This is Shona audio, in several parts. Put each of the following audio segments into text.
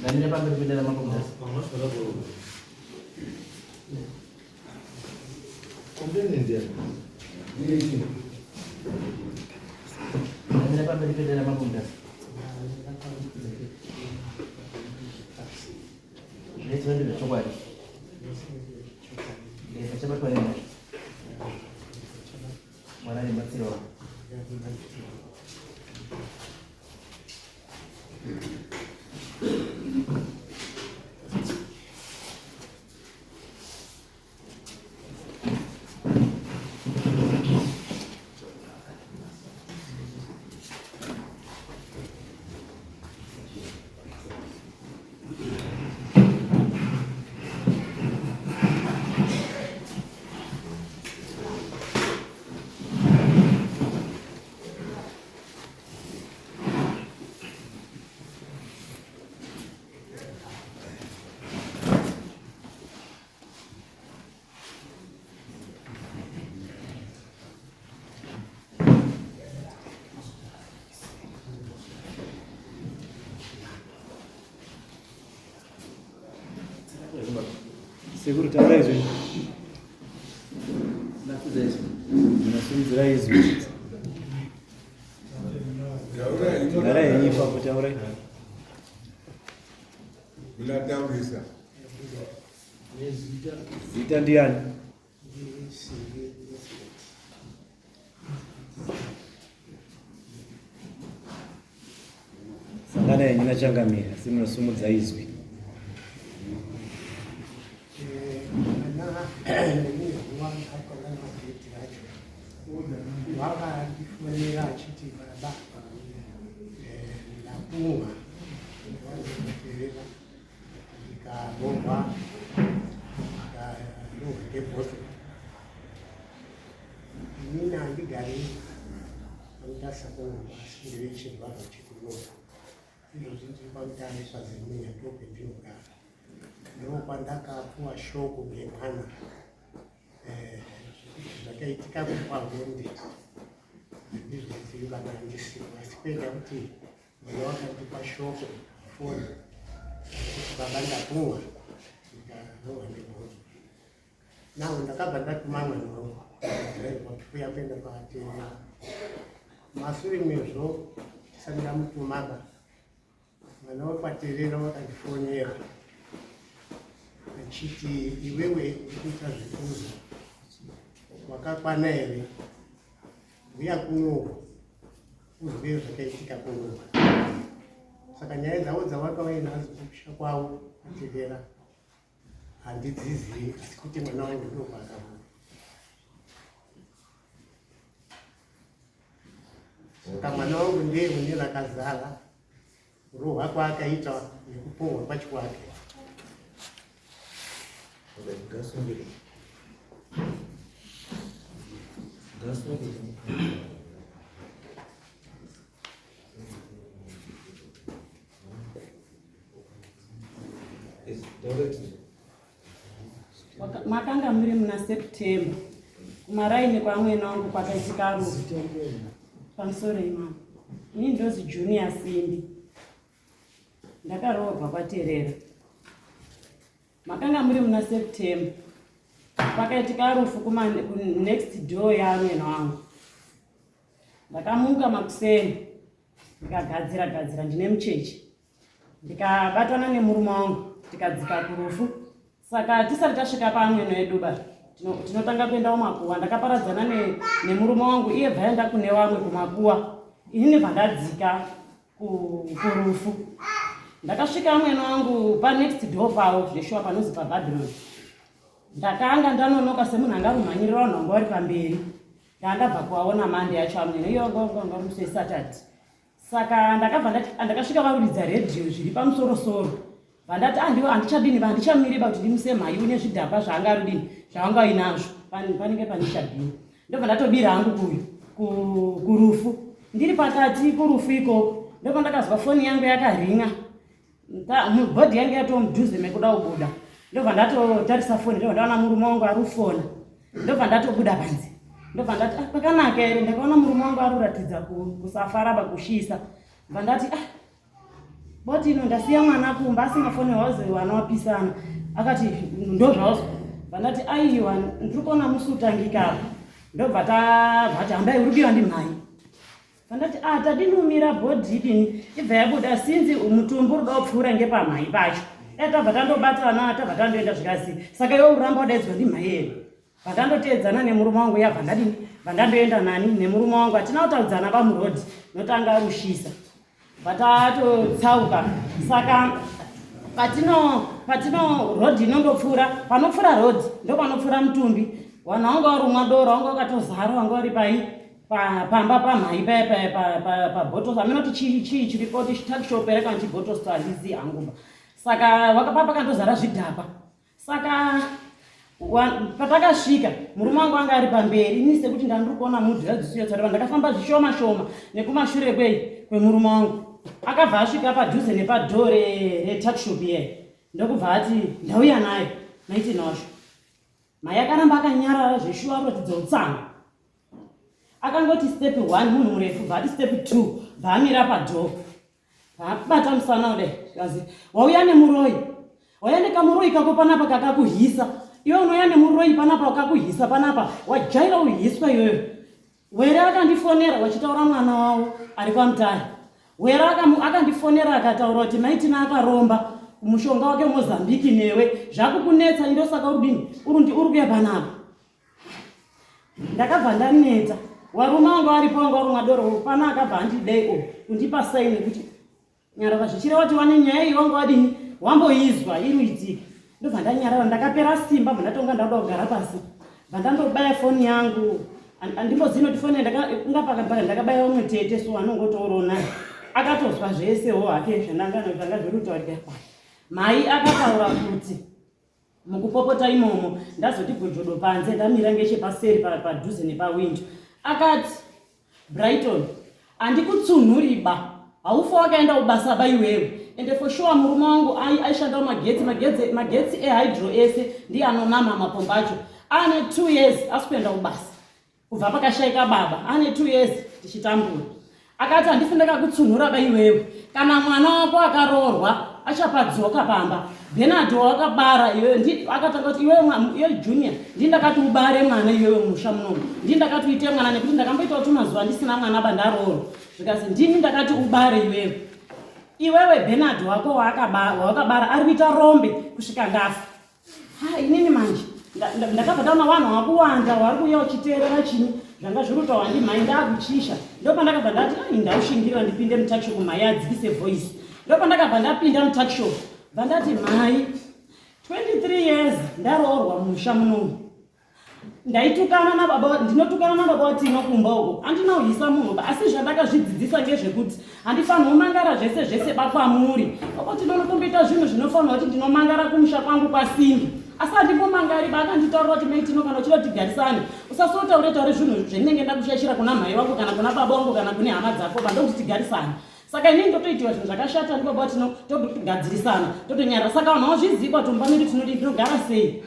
Ndamira pamberi kuenda namambo Mutasa. Ndamira pamberi kuenda namambo Mutasa. Zvese ndezvechokwadi. Achabatwa nemhosva. Mwana nemubatsiri wako. Sekuru taurai zvenyu. Ndinasimudzira izwi. Garai henyu ipapo taurai. Munataurisa. Zita ndiani? Sangana henyu nachangamire asi munosumudza izwi. Wakandifonera achiti baba ndapuwa ndikarohwa ndikarohwa ngebhotoro inini handigari paMutasa kuno asi ndiri chizvarwa chekuno izvozvi ndiri paMutare paZimunya ndokwendinogara ndokwandakapuwa shoko ngemwana eh, zvakaitika kukwahonde handizvizivi vana handisivo asi kuenda kuti Mwana wakandipa shoko foni kuti baba ndapuwa ndikarohwa nebhonzo. Now ndakabva ndatuma mwana wangu driver kuya kuenda kwaatenda. Masure mezvo tisati ndamutuma ka mwana wekwaterera wakandifonera achiti iwewe uri kuita zvekuza wakakwana here huya kuno uzwe zvakaitika kuno saka nyaya dzavo dzavakauya nadzo kumusha kwavo kutevera handidzizivi asi kuti mwana wangu ndokwaakabuda saka mwana wangu ndiye une rakazara kurohwa kwaakaita nekupohwa kwacho kwake Makanga muri muna September kumaraini kwamwena wangu kwakaitika rufu. Pamusoro imama. Ini ndozi Junior Simbi. Ndakaroorwa kwaTerera. Makanga muri muna September. Pakaitika rufu kuma next door yaamwena wangu. Ndakamuka makuseni ndikagadzira gadzira ndine mucheche. Ndikabatana nemurume wangu tikadzika kurufu. Saka tisati tasvika paamweno edu ba tinotanga kuenda kumakuwa. Ndakaparadzana nemurume wangu iye bva yaenda kune vamwe kumakuwa. Inini bva ndadzika kurufu. Ndakasvika amwene wangu panext door pavo zveshuwa panozi paBabylon. Ndakanga ndanonoka semunhu anga rumhanyirira vanhu vanga vari pamberi. Ndandabva kuvaona mande yacho amwene iyo anga uri musi weSaturday. Saka ndakabva ndati ndakasvika vakuridza radio zviri pamusoro soro. Vandati andiwo ah, handichadini handichamiriba kuti ndimuse mhayi une zvidhakwa zvaanga arudini zvaanga ainazvo panenge pane shabhini. Ndobva ndatobira hangu kuyu kurufu. Ndiri pakati kurufu ikoko ndobva ndakazwa foni yangu yakaringa. Bhodhi yange yatoo mudhuze mekuda kubuda, ndobva ndatotarisa foni, ndobva ndaona murume wangu ari kufona, ndobva ndatobuda panze, ndobva ndati ah, pakanaka here? Ndakaona murume wangu ari kuratidza kusafara pakushisa, bva ndati ah, boti ino ndasiya mwana kumba asingafoni wazi vana wapisana. Akati ndozvauzwa. Bva ndati aiwa, ndiri kuona musi utangika apa. Ndobva tabva hambai uri kudiwa ndimhai. Pandati ah, tadinumira bhodhi idini ibva yabuda sinzi mutumbi uri kuda kupfuura ngepamhai pacho. Dai tabva tandobatana, tabva tandoenda zvikazi saka iwe uramba wadaidzwa ndimhai here? Pandandoteedzana nemurume wangu yabva ndadini, bva nani nemurume wangu, hatina kutaudzana pamurodhi notanga rushisa vatatotsauka. Saka patino rodhi inondopfuura, panopfuura rodhi ndo panopfuura mutumbi. Vanhu vanga varumwa doro, vanga vakatozara, vanga vari pai pamba pamhai paya paya pabottle, hamina kuti chii chii chiripo, kuti tuckshop here kana chibottle store, handizivi hanguba. Saka wakapa pakandozara zvidhakwa. Saka patakasvika murume wangu anga ari pamberi, ini sekuti ndandiri kuona mudhu yadzisuyatsareva, ndakafamba zvishoma shoma nekumashure kwei kwemurume wangu. Akabva asvika padhuze nepadhoo retuckshop iye, ndokubva ati ndauya nayo maitina wacho. Mai akaramba akanyarara zveshuwa kuratidza utsango. Akangoti step 1, munhu murefu, bva ati step 2, bva amira padhoo, bata musana kudai, kazi wauya nemuroyi, wauya nekamuroyi kako panapa kakakuhisa iwe, unouya nemuroyi panapa wakakuhisa panapa, wajaira uhiswa iwewe. Were akandifonera wachitaura mwana wavo ari kwaMutare. Were akandifonera akataura kuti maitina akaromba mushonga wake Mozambiki, newe zvakukunetsa, indosaka uri dini uri kuya panapa. Ndakabva ndaneta. Warume wanga varipo, wanga warumwa doro pano, akabva andidei o kundipa saini kuti nyarara, zvichireva kuti wane nyaya iyi wanga wadini wamboizwa iri uitika. Ndobva ndanyarara, ndakapera simba, bva ndatonga ndauda kugara pasi, bva ndandobaya foni yangu. Andimbozivi noti foni ungapakapaka ndakabaya umwe tete, so anongotourawo naye, akatozwa zvesewo hake zvandanga zvanga zviri kutaurika. Mai akataura kuti mukupopota imomo ndazoti gojodo panze, ndamira ngechepaseri padhuze nepawindo, akati Brighton, handikutsunhuriba, haufa wakaenda kubasa ba iwewe. Ende for sure murume wangu aishanda magetsi, magetsi ehydro ese ndiye anonama mapomba acho. Ane 2 years asi kuenda kubasa kubva pakashaika baba, ane 2 years tichitambura. Akati handifi ndakakutsunhura ba iwewe, kana mwana wako akaroorwa achapadzoka pamba. Benard wakabara iwewe, akatanga kuti iwewe iwe Junior, ndi ndakati ubare mwana iwewe musha munomu, ndi ndakati uite mwana nekuti ndakamboitawo tumazuva ndisina mwana bandaroorwa, zvikazi ndini ndakati ubare iwewe. Iwewe Benard wako wawakabara ari kuita rombe kusvika ndafa. Ha, inini manje ndakabva ndaona vanhu vakuwanda vari kuuya uchiteerera chini zvanga zviri kutaura ndimhai, ndakuchisha. Ndopandakabva ndati ai, ndaushingirira ndipinde mutuckshop, mhai adzikise voice. Ndopandakabva ndapinda mutuckshop, bva ndati mhai, 23 years ndaroorwa musha munomu, ndaitukana nababa, ndinotukana nababa watino kumba uko, handina kuhisa munhu ba, asi zvandakazvidzidzisa ngezvekuti handifaniri kumangara zvese zvese bakwamuri oko. Tinonotomboita zvinhu zvinofanirwa kuti ndinomangara kumusha kwangu kwasimbi, asi handimbomangari ba. Akanditaurira kuti maitino, kana uchida kuti tigarisane, usasotaure taure zvinhu zvendinenge ndakushaishira kuna mhai wangu kana kuna baba wangu kana kune hama dzako ba, ndokuti tigarisane. Saka inini ndotoitiwa zvinhu zvakashata ndibaba watino, togadzirisana, totonyarara. Saka vanhu vazviziva kuti mumba medu tinodii, tinogara sei.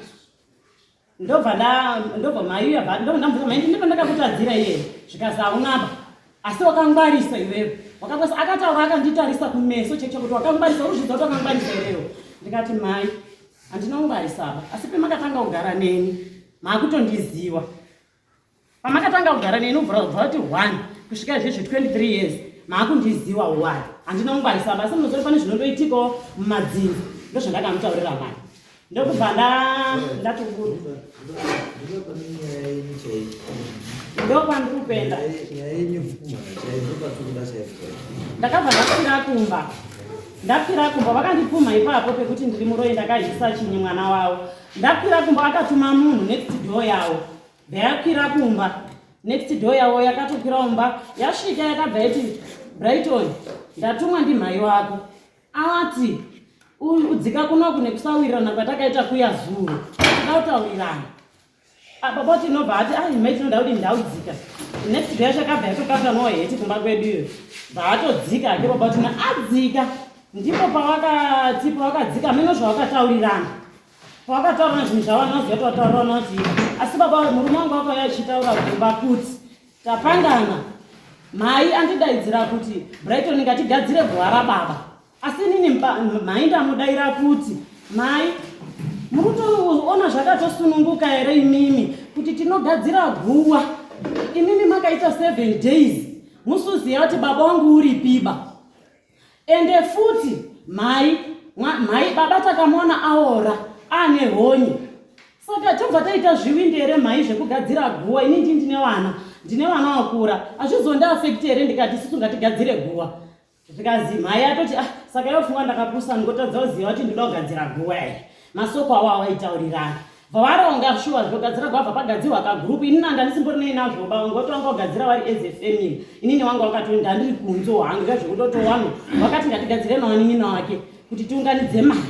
Ndobva mai uya ndobva ndamubvunza, mai, ndini pandakakutadzira iyeye? Zvikazi haunaba, asi wakangwarisa iwewe, wakangwarisa. Akataura akanditarisa kumeso cheche kuti wakangwarisa, urikuzvidza kuti wakangwarisa iwewe. Ndikati mai, handina kungwarisaba, asi pemakatanga kugara neni maakutondiziwa. Pamakatanga kugara neni ubva kuti 1 kusvika izvezvi 23 years maakundiziwa. One, handina kungwarisa basi, munozoti pane zvinondoitikawo mumadzinza. Ndozvandakamutaurira mai, ndokubva ndatobuda. Ndopane nyaya yenyu chaiyo. Ndopandiri kupenda. Nyaya yenyu yekupumhana chaiyo, ndopatiri kuda chaipo chaipo. Ndakabva ndakwira kumba, ndakwira kumba vakandipumha ipapo pekuti ndiri muroyi, ndakahisa chinyi mwana wavo. Ndakwira kumba akatuma munhu next door yavo, bvayakwira kumba next door yavo, yakatokwira kumba, yasvika yakabva yati Brighton, ndatumwa ndimhai wako, ati udzika kunoku nekusawirirana kwatakaita kuya zuro, toda kutaurirana. Baba tinobva ati ai mai tinoda kuti ndaudzika next day yacho. Akabva yatokata noheti kumba kwedu iyo, bva atodzika ake baba tina adzika. Ndipo pavakati pavakadzika meno zvavakataurirana. Pavakataurirana zvinhu zvavanoziva kuti vataurirana kuti asi baba murume wangu wakauya achitaura kumba kuti tapangana mhai andidaidzira kuti Brighton ngatigadzire guva rababa. Asi inini mhai ndamudaira kuti mhai muri kutoona zvakatosununguka here imimi kuti tinogadzira guva imimi makaita 7 days musuziva kuti baba wangu uripiba. Ende futi mhai mhai baba takamuona aora ane honye saka tobva taita zviwindi here mhai zvekugadzira guwa ini ndi ndine vana ndine vana vakura hazvizondiafekti here ndikati isusu ngatigadzire guwa zvikazi mhai atoti ah saka yofunga ndakapusa ndikotadza kuziva kuti ndinoda kugadzira guwa here masoko awo awaitaurirana Bva varonga shuwa zvogadzira gwabva pagadzirwa kagroup ini nanda ndisimbori nei nazvo ba ngoti wanga wagadzira vari as a family inini wanga wakati ndandiri kunzo hangu zvezvekutotowanhu wakati ngatigadzire nawanin'ina wake kuti tiunganidze mari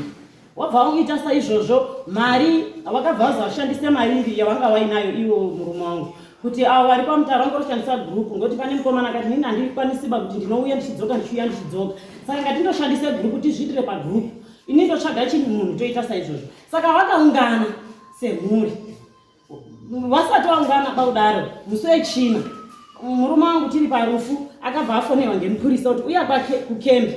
wabva uita saizvozvo mari wakabva wazovashandise mari iri yawanga wainayo iwo murume wangu kuti avo vari pamutaro vanga voshandisa group ngoti pane mukomana akati nini handikwanisiba kuti ndinouya ndichidzoka ndichiuya ndichidzoka saka ngatindoshandise group tizviitire pagroup ini ndotsvaga chinhu munhu toita saizvozvo Saka vakaungana semhuri. Vasati vaungana pakudaro, musi wechina murume wangu tiri parufu akabva afonerwa ngemupurisa kuti uya kukembi.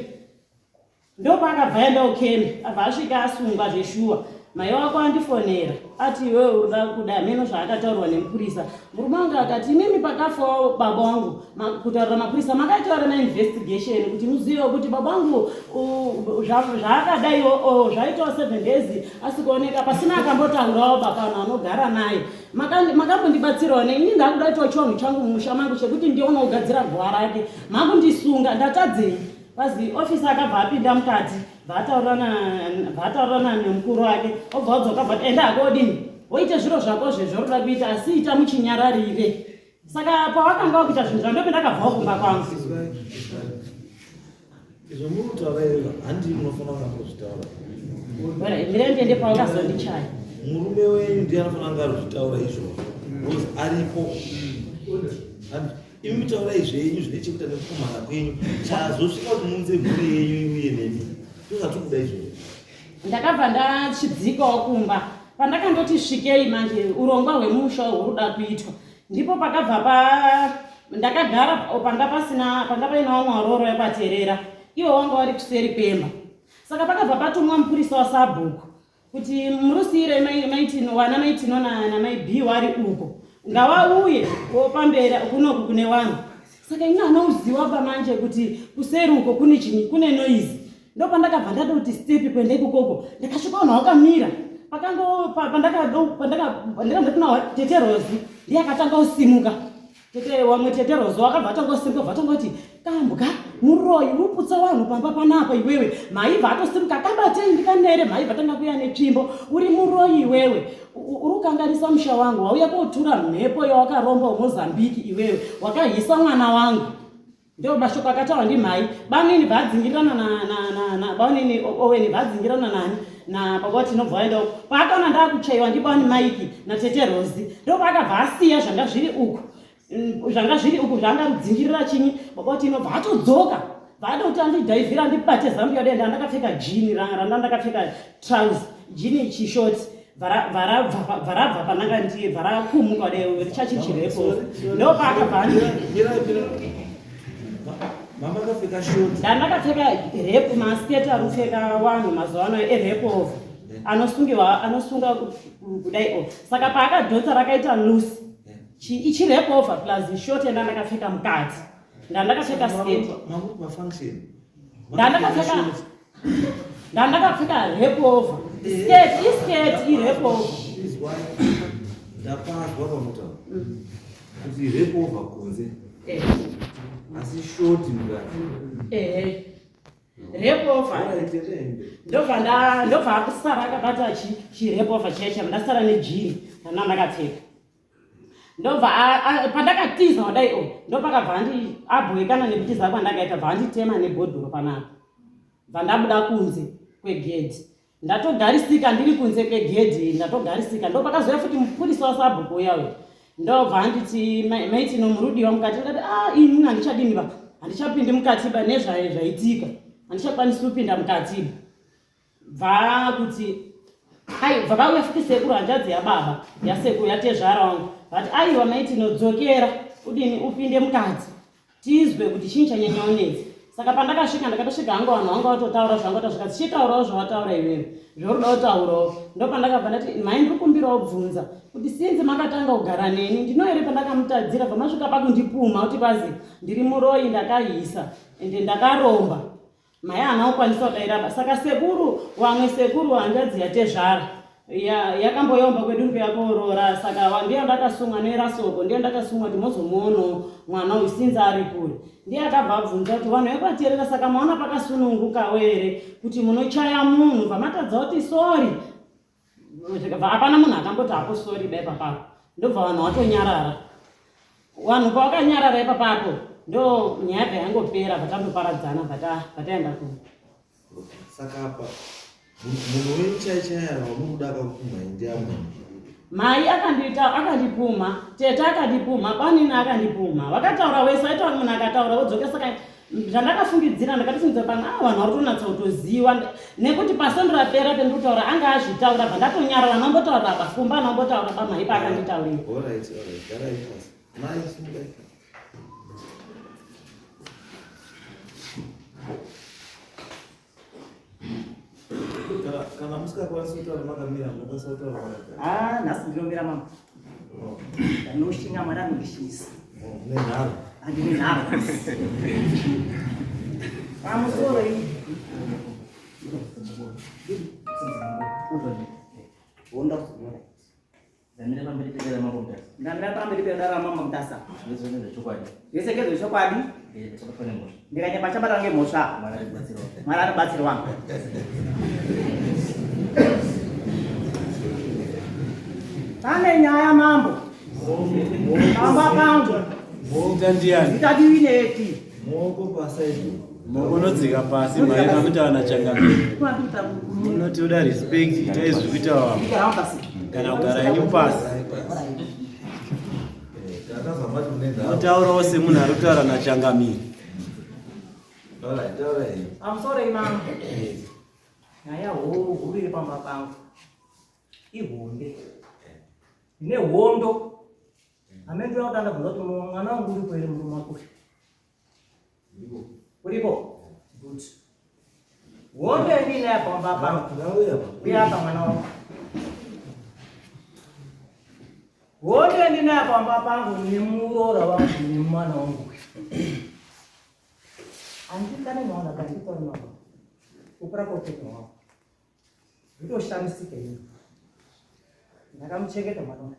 Ndopaakabva aenda kukembi, abva asvika asungwa zveshuwa. Mai wako andifonera ati iwewe urikuda kuda hameno zvaakataurwa nemupurisa. Murume wangu akati imimi pakafawo baba wangu kutaurira mapurisa makaitaura mainvestigation kuti muzivewo kuti baba wangu zvaakadaiwo zvaitawo seven days asi kuoneka pasina akambotaurawo bapano anogara naye makambondibatsirawo ne ini ndakuda kuitawo chivanhu changu mumusha mangu chekuti ndione kugadzira guva rake makundisunga ndatadzei Vazi officer akabva apinda mukati bvaataurirana nemukuru wake obva wadzoka bva enda hako odini woite zviro zvako zvezvaunoda kuita asi ita muchinyararire saka pawakanga wakuita zvinhu zvangu ndope ndakabvawo kumba kwangu izvo muri kutaura izvo handii munofanira kunga muzvitaura mira ndiende pawakazondichaya murume wenyu ndiye anofanira kunga arikuzvitaura izvozvo because aripo Imi taurai zvenyu zvine chekuita nekupumhana kwenyu chazosvika kuti muunze mhuri yenyu iuye nemi ndozvatikuda izvozvo. Ndakabva ndachidzikawo kumba pandakandoti svikei manje urongwa hwemusha huri kuitwa ndipo pakabva pa ndakagara panga pasina panga paina vamwe varooro vekwaterera ivo vanga vari kuseri kwemba saka pakabva patumwa mupurisa wasabhuku kuti murusiyire maitino wana maitino namai b wari uko ngawauye pamberi kunoku kune wanhu saka ini anouziwa pamanje kuti kuseri uko kune chinyi kune noise ndopandakabva ndatoti step kuenda ikokoko ndakasvika vanhu vakamira pakango pandakandakandakuna tete rozi ndiye akatanga kusimuka Tete wamwe tete Rozo akabva atangosimuka bva atangoti kambwa muroyi uriputsa vanhu pamba panapa iwewe maibva atosimuka kabatei ndikanere maibva tanga kuya netsvimbo uri muroyi iwewe uri kukanganisa musha wangu wauya kotura mhepo yawakaromba wemozambiki iwewe wakahisa mwana wangu Ndo mashoko akataurwa ndimhai banini bvadzingirirana nabanini Owen bvadzingirirana nani nababa tinobva vaenda uko paakaona ndakuchaiwa ndibani Mike natete Rozi ndopaakabva asiya zvanga zviri uku zvanga zviri uku zvanga rudzingirira chinyi baba tinobva atodzoka vaada kuti andidhaivhira andibate zambia denda ndakapfeka jini randa ndakapfeka trouse jini chishoti bvarabva pananga ndiye bvarakumuka dai richachichirepo ndopaakabva ndandakapfeka repu masketi ari kupfeka wanhu mazuva ano erepu over anosungiwa anosunga kudai o saka paakadhonza rakaita loose ichirepu over plus short yandandakapfeka mukati ndandakapfeka sketi ndandakapfeka ndandakapfeka rep over skirt iskirt irep over ndapazwa pamutaura kuti rep over kunze eh. asi short mukati ehe rep over ndobva ndobva akusara akabata chirep over chiya cham ndasara nejini rana ndakapfeka ndobva pandakatiza kudai o ndopakabva andi abhoekana nekutiza kwandakaita bva anditema nebhodhoro panapa bva ndabuda kunze kwegedhi ndatogarisika ndiri kunze kwegedhi ndatogarisika ndopakazouya futi mupurisa wasabhuku uya uyu ndobva anditi maitino murudiwa mukati ndikati a ah, ini handichadini ba handichapindi mukati ba nezvaitika. Handichakwanisi kupinda mukati. Bva kuti ai bva vauya futi sekuru hanzvadzi yababa yasekuru yatezvara wangu vati aiwa mai tinodzokera udini upinde mukati tizwe kuti chii chanyanya unetsa. Saka pandakasvika ndakatosvika hangu vanhu vanga vatotaura zvanga tasvika tichitaurawo zvawataura iwewe zvauri kuda kutaurawo. Ndopandakabva ndati mhai ndiri kumbirawo bvunza kuti sinzi makatanga kugara neni ndino here pandakamutadzira bva masvika pakundipumha kuti kwazi ndiri muroyi ndakaisa ende ndakaromba. Mai haana kukwanisa kudaira ba. Saka sekuru wamwe sekuru hanzvadzi yatezvara ya yakamboyomba kwedu ndikuyakoorora saka ndiyo ndakasungwa nerasoko ndiyo ndakasungwa kuti mozomuonawo mwana uyu sinzi ari kure ndiye akabva abvunza kuti vanhu vekwaterera saka maona pakasunungukawo here kuti munochaya munhu pamatadza kuti sori hapana munhu akamboti hapo sori ba ipapapo ndobva vanhu watonyarara vanhu pavakanyarara ipapapo ndo nyaya bva yangopera vatamboparadzana vataenda ku saka apa munhu wenyu chai chai wamukuda akakupumha ndiamwene mai akandiita akandipumha tete akandipumha kwanini akandipumha vakataura wese vaitaura munhu akataura wodzoka saka zvandakafungidzira ndakatofungidzira pamwe a vanhu vari kutonatsa kutoziva nekuti pasondo rapera pendikutaura anga azvitaura bva ndatonyarara anombotaura ba kumba anombotaura ba mhaipa akanditaurira Kana musingakwanisi kutaura makamira munokwanisa kutaura makagara. Ah, nhasi ndinomira mama. Oh. Ndinoshinga Mwari anondishingisa. Oh, mune nharo. Handine nharo. Pamusoro iyi. Honda kuzonyora. Ndamira pamberi pedare ramambo Mutasa. Ndamira pamberi pedare ramambo Mutasa. Zvese ngezvechokwadi. Zvese ngezvechokwadi. Ndakabatwa nemhosva. Ndikanyapa chabatwa ngemhosva. Mwari anobatsirwa. Mwari anobatsirwa. Pane nyaya mambo. Pamba pangu. Zita ndiani? Zita ndiwineti. Muoko pasaidi. Muoko unodzika pasi mhai makuita vana changamire. Munoti uda respect itai zviri kuita vamwe. Kana kugara henyu pasi. Motaurawo semunhu ari kutaura nachangamire. Pamusoro imambo. Nyaya huru iri pamba pangu. Ihombe. Ndine hondo. Amene ndoda kutanga kubvunza kuti mwana wangu uripo here murume wako uyu? Uripo? Good. Hondo yandinayo pamba pangu. Uya apa mwana wangu. Hondo yandinayo pamba pangu nemuroora wangu nemwana wangu uyu. Handikane mwana kanditauri mwana. Kukura kwaupenyu hwangu. Zvitoshamisika ini. Ndakamuchengeta mwana wangu.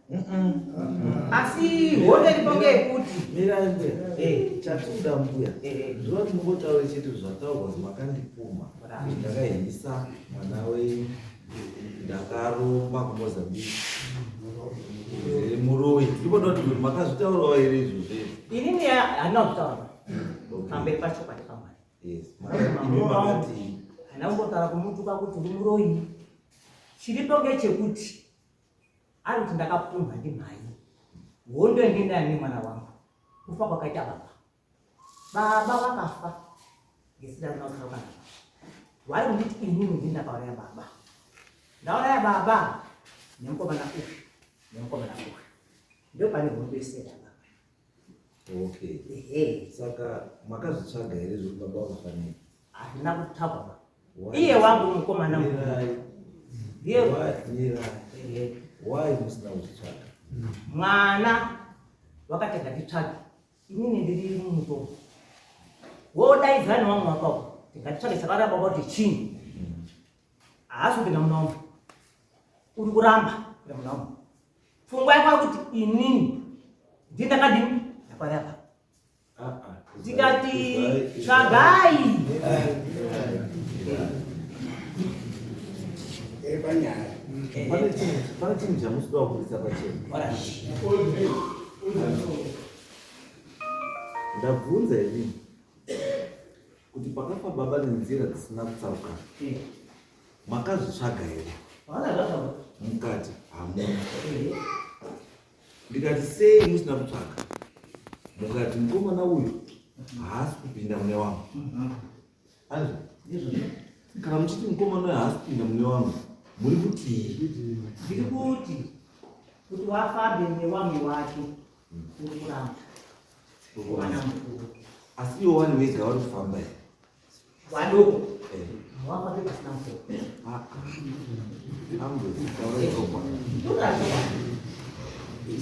Asi hondo iripo ngeyekuti Mirai mbuya. Eh. Chatinoda mbuya. Eh, eh. Zuva tinongotaura chete zvataurwa kuti makandipumha. Ndakahisa mwana wenyu. Ndakaromba kuMozambique. Ndiri muroyi. Ndipo ndoti kuti makazvitaurawo here izvozvo izvi? Inini handina kuzvitaura. Okay. Pamberi pachokwadi pamwari. Yes. Imi makati Handina kumbotaura kumutuka kuti uri muroyi. Chiripo ngechekuti ari kuti ndakapumha ndimhai. Hondo yandinayo nemwana wangu. Kufa kwakaita baba. Baba vakafa ngezita rinotaura. Wari kunditi inini ndini ndakauraya baba. Ndauraya baba nemukomana uyu nemukomana uyu. Ndio pane hondo yese baba. Okay. Ehe. Saka makazvitsvaga here zvekuti baba vakafa nei? Hazvina kutaurwa ba. Iye wangu mukomana Mirai. Ndiye Mirai. Ehe. Why musina kuzvitsvaga? Mwana wakati ngatitsvage. Inini ndiri mumutombo. Wodaidzana nevamwe wako. Tingatitsvage chakauraya baba kuti chii? Haasi kupinda muna wangu. Uri kuramba kupinda muna wangu. Pfungwa yako kuti inini ndini ndakadini ndakauraya baba. Ndikati tsvagai. Pane chinhu chamusida kuburitsa pachena. Ndabvunza inini kuti pakafa baba nenzira dzisina kutsaukana makazvitsvaga here? Mukati hamuna. Ndikati sei musina kutsvaga? Mukati mukomana uyu haasi kupinda mune wangu. Anzwa? Kana muchiti mukomana uyo haasi kupinda mune wamwe, muri kutii? Ndiri kuti kuti wafambe newamwe wake uri kuramba mwana mukuru. Asi iwo wani wega wari kufamba here? Wadoko wafambe pasina mukuru.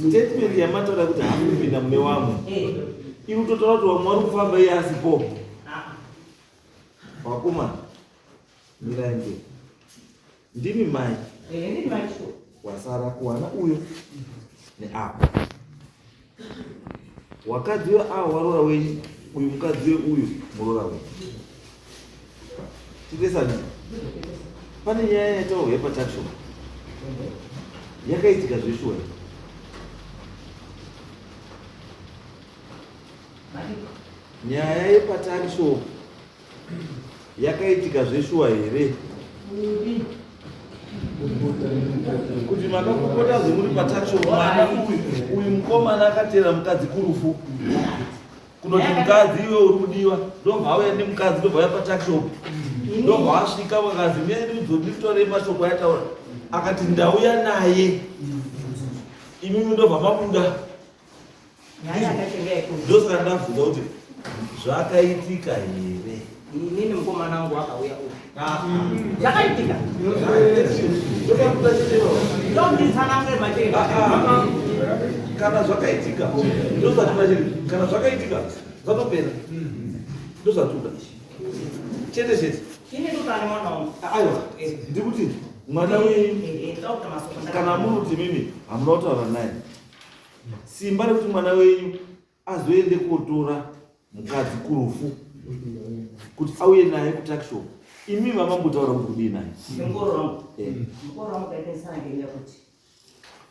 Statement yamataura kuti haasi kupinda mune wamwe, iri kutotaura kuti wamwe wari kufamba iye asipo. Vakomana, mirai mberi. Ndimi mai wasara kuwana uyo neapo wakadzi we awo waroora wenyu uyu mukadzi we uyu muroora wenyu titesani pane nyaya yataurwa yepataxo yakaitika zveshuwa nyaya yepataxo yakaitika zveshuwa here kuti makapopota zvemuri pataxo mwana uyu uyu mukomana akateera mukadzi kurufu kunoti mukadzi iwe uri kudiwa ndobva auya nemukadzi ndobva auya patuckshop ndobva asvika vakazi nditore mashoko ayataura akati ndauya naye imimi ndobva mabuda ndosaka ndabvunza kuti zvakaitika here inini mukomana wangu akauya uyu zvakaitika ndonditsanangure machena kana zvakaitika ndozvatoda chete kana zvakaitika zvatopera ndozvatoda chete chete ini ndotane mwana wangu aiwa ndikuti mwana wenyu kana muri kuti mimi hamuna kutaura naye simba rekuti mwana wenyu azoende kotora mukadzi kurufu kuti auye naye kutakshop imi mamambotaura kuti kudii naye mukoro wangu mukoro wangu kaitesana ngenyaya kuti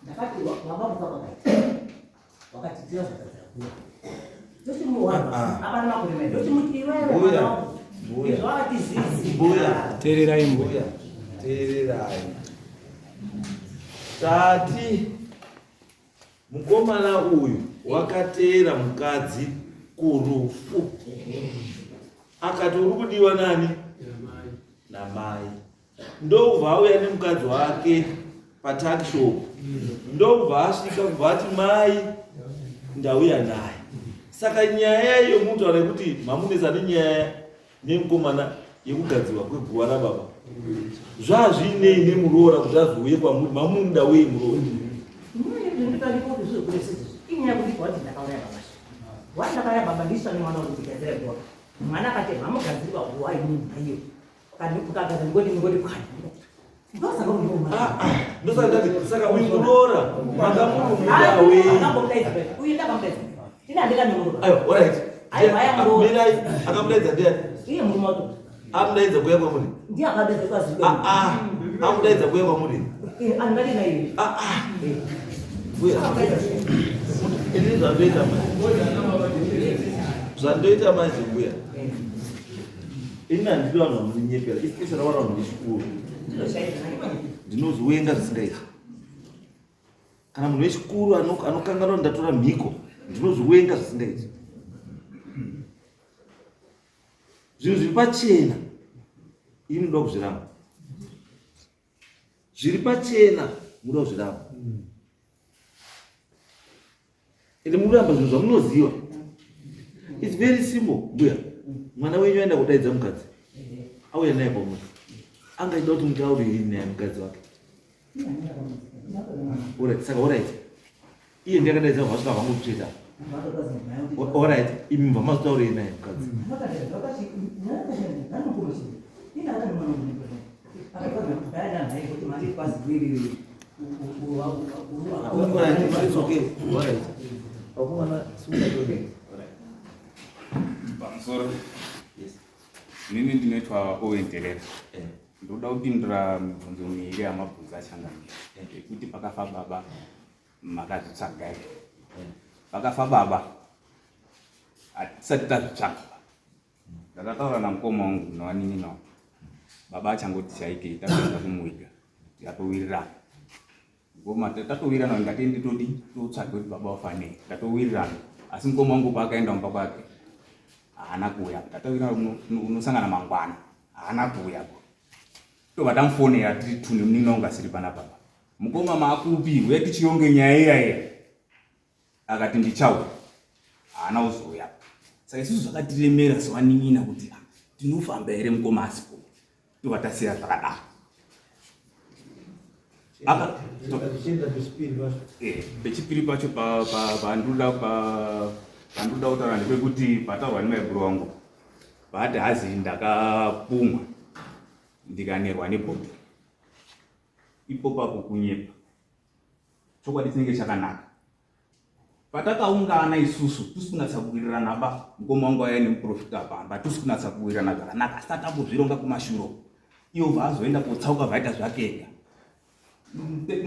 ndakati baba kufa kwakaita wakatidzira zvakadzira kuya ndochimuwana apana makore mai ndochimuti iwewe Mbuya, mwana wangu mbuya. izvo wakati zizi Mbuya. Teererai mbuya. Teererai. Tati mukomana uyu wakateera mukadzi kurufu akati uri kudiwa nani namai ndobva auya nemukadzi wake patakshop ndobva asvika kubva ati mai ndauya naye saka nyaya yomutaura yekuti mamunetsa nenyaya nemukomana yekugadzirwa kweguva rababa zvazvinei nemuroora kuti azouye kwamuri mamunoda wei muroora wandakauraya baba ndisvane mwana wangu ndigadzira guva mwana akati mamugadzirwa guva ini maiyo ukagadzira ngoti ngoti kwani ndosaka ndosaka ndati saka uyu muroora makamurumuda wei uyu ndakamudaidza ini handikanemuroora aiwa alright Aiwa, aya muroora. mirai akamudaidza ndiani iye murume wacho amudaidza kuuya kwamuri ndiye akadaidza kwazido Ah, ah, amudaidza kuuya kwamuri andingati naiye Ah, ah. Mbuya. Ini zvandoita manje zvandoita manje mbuya ini handidi vanhu vanondinyepera especially vana vanhu vechikuru ndinozowenga zvisingaiti kana munhu wechikuru anokanganwa ndatora mhiko ndinozowenga zvisingaiti zvinhu zviri pachena ini munoda kuzviramba zviri pachena munoda kuzviramba ende munoramba zvinhu zvamunoziva its very simple mbuya mwana wenyu aenda kudaidza mukadzi auya naye pamwe angaida kuti mutauriri naye mukadzi wake Alright, saka alright iye ndiye akadaidza vasvika vangu kutsveta alright imi mubva mazotaurei naye mukadzi Alright, it's okay. Alright. Vakomana, simukai. Pamusoro. Yes. Inini ndinoitwa Owen Terera. Ndoda kupindura mibvunzo miviri yamabvunzo achangamira yekuti pakafa baba makazvitsvaga here? Pakafa baba hatisati tazvitsvaga. Ndakataura namukoma wangu nevanin'ina wangu baba achangoti chaikei tapedza kumuviga tikatowirirana. Mukoma tatowirirana ngatiende todi totsvaga kuti baba wafa nei tatowirirana asi mukoma wangu paakaenda kumba kwake haana kuuya tatowirirana unosangana mangwana. Haana kuuya ko. Tobva tamufonera tiri tune munin'ina wangu asiri panapa. Mukoma maakupi uya tichironge nyaya iya iya. Akati ndichauya. Haana kuzouya. Saka isusu zvakatiremera sevanin'ina kuti ah, tinofamba here mukoma asipo. Tobva tasiya zvakadaro. Eh, pechipiri pacho pandoda kutaura ndepekuti pataurwa nemaiguru wangu But hazi ndakapumwa ndikanerwa nebhodhoro. Ipo papo kunyepa. Chokwadi chinenge chakanaka. Patakaungana isusu tusi kunatsa kuwirirana ba mukoma wangu aya nemuprofita pamba tusi kunatsa kuwirirana zvakanaka asi tatambozvironga kumashuro. Ivo vazoenda kotsauka vaita zvake ega.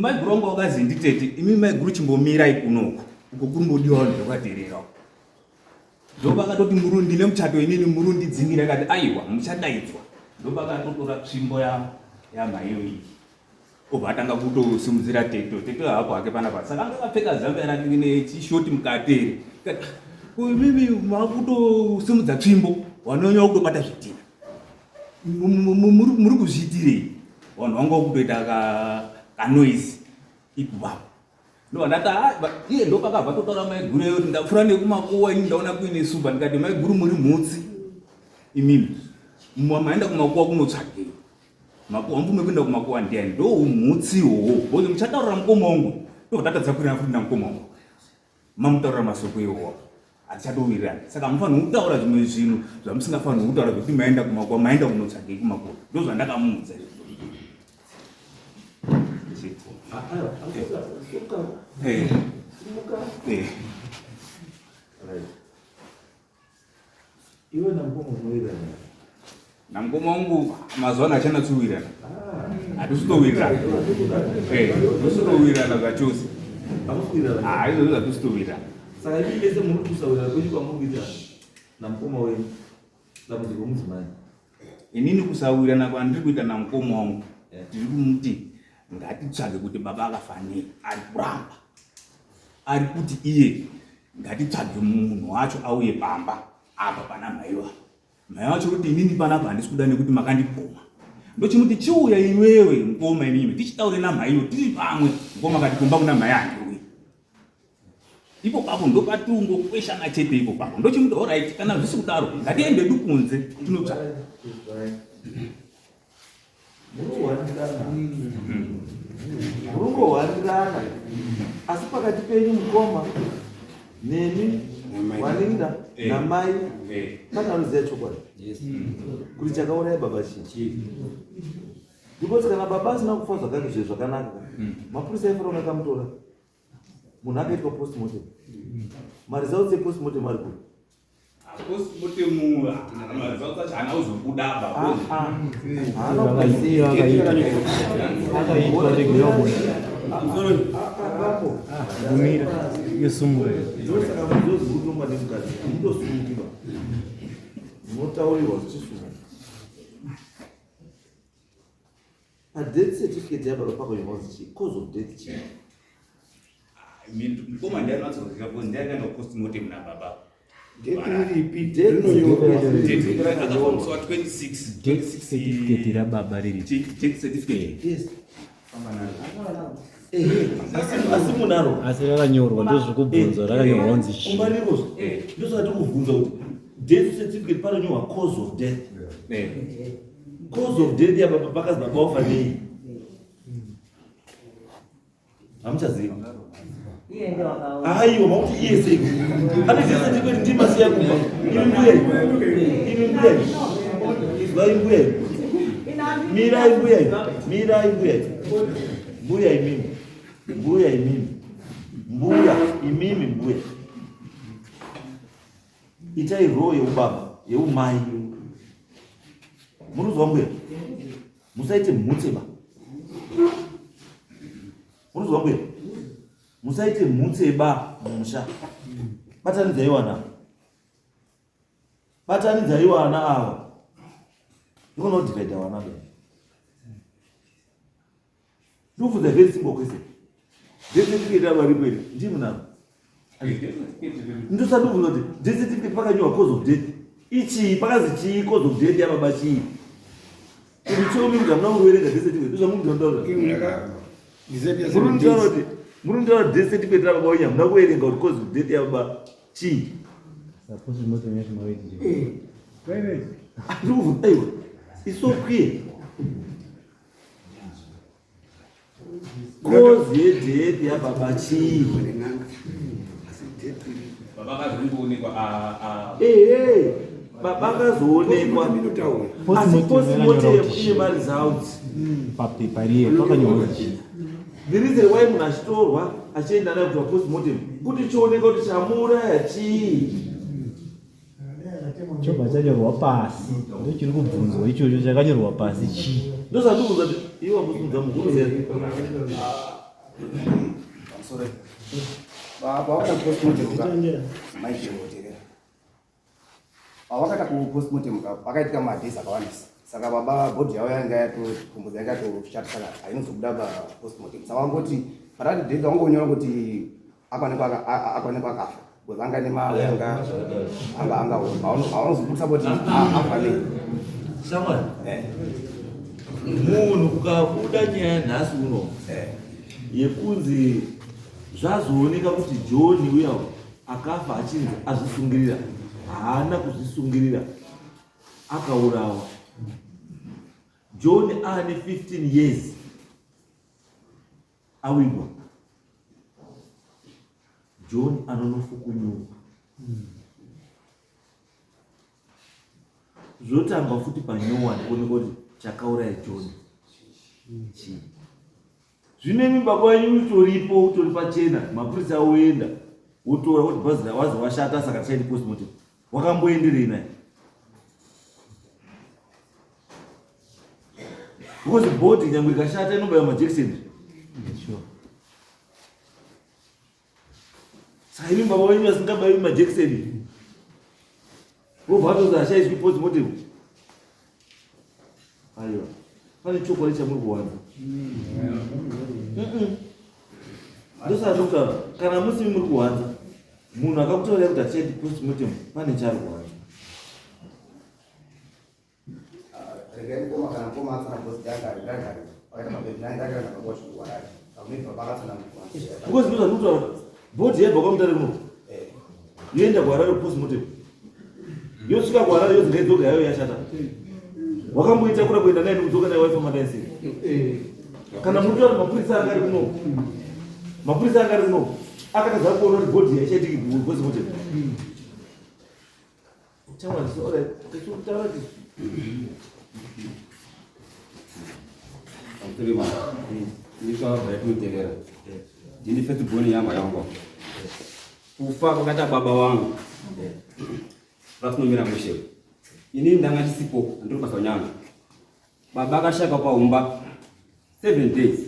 Maiguru wangu wakazi nditete imi maiguru chimbomirai kunoku uko kumbodiwa vanhu vakaterera ndopakatoti murundi nemuchato inini murundi dzingira kati aiwa muchadaidzwa ndopakatotora tsvimbo yamaiyo iyi obva atanga kutosimudzira teto teto hapo hake panapa saka anga akapfeka zambia rake nechishoti mukati here imimi makutosimudza tsvimbo wanonya kutobata zvidhina muri kuzviitirei vanhu vanga kutoita kanoise ikuvapo ndobva ah, iye ndopakabva totaura maiguru eyo kuti ndapfuura nekumakuwa ini ndaona kuine supa ndikati maiguru muri mhutsi imimi maenda kumakuwa kunotsvagei makuwa mvume kuenda kumakuwa ndiani ndo umhutsi iwowo bcause muchataurira mukoma wangu ndobva tatadza kuirana futi namukoma wangu mamutaurira masoko iwowo hatichatowirirani saka hamufanirwi kutaura zvimwe zvinhu zvamusingafanirwi kutaura zvekuti maenda kumakuwa maenda kunotsvagei kumakuwa ndo zvandakamuudza eh. Eh. Iwe namukoma unowirirana. Namukoma wangu mazuva ano achanatsowirirana. Hatisi kutowirirana. Eh, hatisi kutowirirana zvachose. Hamusi kuwirirana. Ah, izvozvo hatisi kutowirirana. Saka imi mese muri kusawirirana kwenyu kwamuri kuita namukoma wenyu dambudziko mudzimai. Inini kusawirirana kwandiri kuita namukoma wangu eh. tiri kumuti ngatitsvage kuti baba akafa nei ari kuramba ari kuti iye ngatitsvage munhu wacho auye pamba apa pana mhaiwa mhai wacho kuti inini panapa handisi kuda nekuti makandibvuma ndochimuti chiuya iwewe mukoma imimi tichitaure namhaiyo tiri pamwe mukoma kati kumba kuna mhai handiuyi ipo papo ndopatungokweshana chete ipo papo ndochimuti orit kana zvisi kudaro ngatiende du kunze tinotsvaga Munohwandirana. Munongohwandirana. Asi pakati penyu mukoma nemi wanin'ina eh. namai eh. pane anoziva chokwadi kuti chakauraya baba chii because kana baba asina kufa zvakanaka zvakanaka hmm. mapurisa aifanira kunge akamutora munhu akaitwa postmortem maresults epostmortem ari kupi Postmortem maresults acho haana kuzobuda ba. Gumira yosumura. Ndosaka muzozikutongwa nemukadzi hamutosumukiba munotaurirwa zvichisumu padeath certificate yababa pakanyorwa kunzi chii cause of death chii Mukoma ndiye anonatsoziva because ndiye akaenda kupostmortem nababa. Akafa musi wa 26 Death certificate rababa riri. Death certificate. Yes. Asi munaro. Asi rakanyorwa ndozvikubvunzwa rakanyorwa kunzi chii. Kumba ndosaka tikubvunza kuti death certificate panonyorwa cause of death. Cause of death yababa pakazi baba wafa nei? Hamuchazivi. Aiwa makuti iye sei? Ane death certificate ndima siya kumba. Imi mbuya. Imi mbuya. Izwai mbuya. Mirai mbuya. Mirai mbuya. Mbuya imimi. Mbuya imimi. Mbuya imimi mbuya. Itai role yeubaba yeumai. Munozwa mbuya? Musaite mhutse ba. Munozwa mbuya? Musaite mhutse ba mumusha. Batanidzai wana. Batanidzai wana ava. Ndikona kudivide wana be. Ndobvunza very simple question. Death certificate avo varipo here? Ndii munaro? Ndosati ndobvunza kuti death certificate pakanyorwa cause of death. Ichii pakazi chii cause of death yababa chii? Tell me kuti hamuna kuverenga death certificate. Ndozvamuri kutaura. Muri kutaura kuti muri kutaura death certificate rababa wenyu hamuna kuverenga kuti cause of death yababa chii? Andikubvunza aiwa. It's so clear. Cause yedeath yababa chii? Baba akazongoonekwa Ehe, baba akazoonekwa asi postmortem ine maresults. Papepa riye pakanyorwa chii? The reason why munhu achitorwa achienda naye kuitwa postmortem kuti chioneka kuti chamuuraya chii. Chobva chanyorwa pasi, ndochiri kubvunzwa ichocho chakanyorwa pasi chii? Ndozvandikubvunza kuti iwe wambosumudza mukuru sei? Sorry. Baba wakaita postmortem ka. Mai Jehoterera. Pawakaita ku postmortem ka pakaitika madays akawandisa. Saka baba body yavo yanga yatokumbudza yanga yatoshata saka hainozobuda pa postmortem. Saka wangoti parati date wangonyora kuti akwanikwa akwanikwa akafa. Because anga nema anga anga anga haunozobudisa kuti afa nei. Shamwari. Munhu kukabuda nyaya nhasi uno yekunzi zvazooneka kuti John uya akafa achinzi azvisungirira, haana kuzvisungirira, akaurawa. John aane 15 years awigwa. John anonofukunyurwa. Zvotanga futi panyowani kuoneka kuti chakauraya John chii. Zvino imi baba wenyu utoripo, utori pachena, mapurisa oenda wotora kuti bhazi wazi washata saka tichaiti postmortem. Wakamboenderei naye? Because body nyangwe ikashata inobaya majekiseni. Saka imi baba wenyu vasingabayiwi majekiseni vobva vatozi hashaiswi postmortem. Aiwa, pane chokwadi chamuri kuwanza. Ndosaka ndikutaura, kana musimi muri kuwanza, munhu akakutaurirai kuti hatichaiti postmortem, pane chaari kuwanza. Regai mukoma kana mukoma atsanangura kuti anga ari anga ari vakaita mabhebhi nani ndakaenda baba wacho kuharare pamwe baba akatsanangura. Because ndozvandiri kutaura, bhodhi yaibva kwaMutare kuno yoenda kuHarare postmortem, yosvika kuHarare yozi ngaidzoke hayo yashata. Wakamboitakura kuenda naye nekudzoka naye waifamba naye sei? Kana muri kutaura mapurisa anga ari kuno, mapurisa anga ari kuno akatadza kuona kuti bhodhi haichaitiki postmortem. Ndini first born yama yangu. Kufa kwakaita baba wangu rasinomira mushe. Ini ndanga ndisipo, ndiri basa nyanga. Baba akashaka paumba 7 days.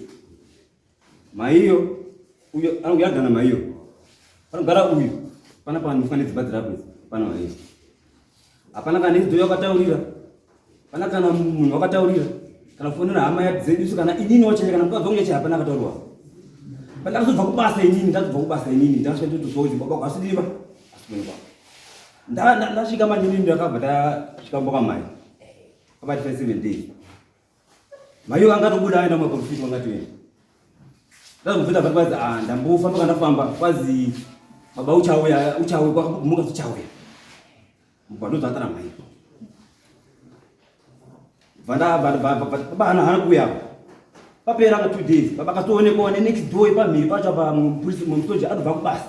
Maiyo uyo anogara maiyo. Panogara uyu pana panofa nedzimba dzirapo idzi pana maiyo. Hapana kana idzo yakataurira. Pana kana munhu wakataurira. Kana kufonera hama dzedu isu kana inini wacho kana mukadzi wangu yacho hapana akataurwa. Pandakazobva kubasa inini, ndakazobva kubasa inini, ndakasvika ndotozwa kuti baba kwasidiva. Asikuonekwa. Ndasvika manje inini ndakabva ndasvika kumba kwamai. About 7 days. Maiyo angatobuda aenda kumaprofiti wangatoenda. Ndazobvunza baba kwazi ah ndambofamba kandafamba kwazi baba uchauya uchauya kwakumuka uchauya. Ndozvatara mai. Vanda baba hana hana kuuya. Papera ka 2 days baba akatoonekwa ne next door pamhiri pacho apa mupurisi musoja atobva kubasa.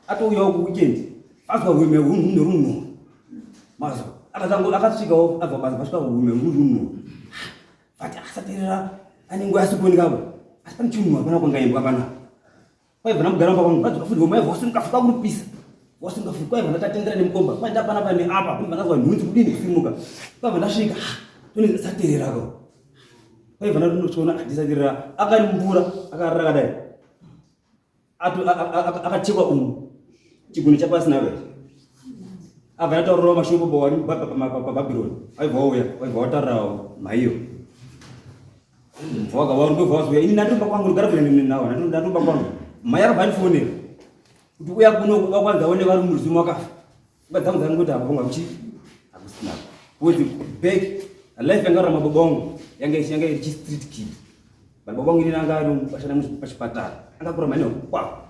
Atouyawo ku weekend. Azwa rweme rwunhu nerunhu. Mazwa akazango akasvikawo abva kubasa vasvika rweme rwunhu. Vati asaterera anenge asikuoneka apo. Asi pane chinhu hapana kwangaimbwa pana. Kwaibva ndamugara mumba kwangu vadzoka futi ngoma yabva wasimuka fuka kuripisa. Wasimuka futi kwaibva ndatatendera nemukomba. Kwai ndapana pane apa ndobva ndazwa nhunzi kudini kusimuka. Kwaibva ndasvika toni saterera ko. Kwaibva ndatoona handisaterera akanimbura akarara akadai. Akachekwa umu chigunwe chapasi naro abva ataurirawo mashoko paBhabhironi aibva wauya waibva wataurirawo mhaiyo ndobva wazouya ini ndatomba kwangu ndigara kure nawo ndatomba kwangu mhai akabva andifonera kuti uya kuno wakwanza aone vari muruzimu wakafa ukadzangu dzangu kuti apa kwangu hakuchi hakusina because back Life yanga rama baba wangu yanga yanga iri street kid. Baba wangu ini anga ari pashana pachipatara. Anga kura mane kwa.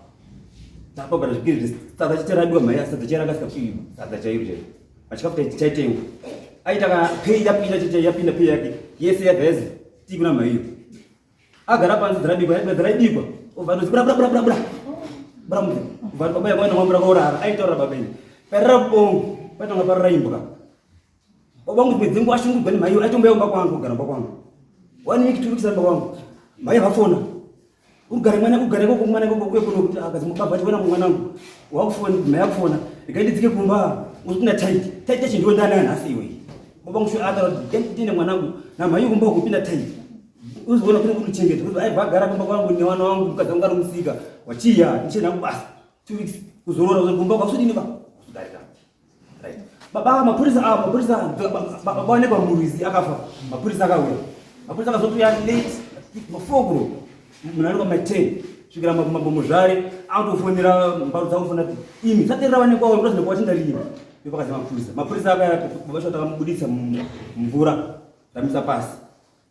Tapa bara zvikiri sadza chitarabiwa mai sadza chairanga sikapiwa sadza chairo chairo. Pachikafu chaitengwa. Aita kana pay yapinda chacha yapinda pay yake. Yese yabva yazi tikuna mai. Agara panze dzarabikwa yabva dzarabikwa. Obva atozi bra bra bra bra bra. Bra mudzi. Bva baba yamwana mwambura korara. Aitaura baba ini. Parira bongo. Paitanga parira imbwa. Baba wangu dzimwe dzenguva ashungurudzwa nemhaiyo aitomboya kumba kwangu kugara kumba kwangu. One week 2 weeks ari kumba kwangu. Mhai vafona. Ugare mwana ugare ikoko mwana ikoko uye kuno kuti akazi baba vati wena mwana wangu. Wakufona mhai yakufona. Regai ndidzike kumba usina tight. Tight yacho ndiwe ndanayo nhasi iwe. Baba wangu sho akataura kuti ndine mwanangu namhai kumba kupinda tight. Uzoona kune kunochengeta. Uzo aibva agara kumba kwangu newana wangu mukadzi wangu ari musika. Wachiya ndichienda kubasa. 2 weeks kuzorora uzogumba kwausudini ba. Kudarika. Right. Baba mapurisa ava mapurisa baba waonekwa murwizi akafa mapurisa akauya mapurisa akazotouya late mafogro munhu anenge ma 10 svikira mambo muzvare akutofonera mbaru dzakufona kuti imi saterera vanekwa uyo ndozvinekwa vachinda rini ndopakazi mapurisa mapurisa akaya baba cho takamubuditsa mumvura tamisa pasi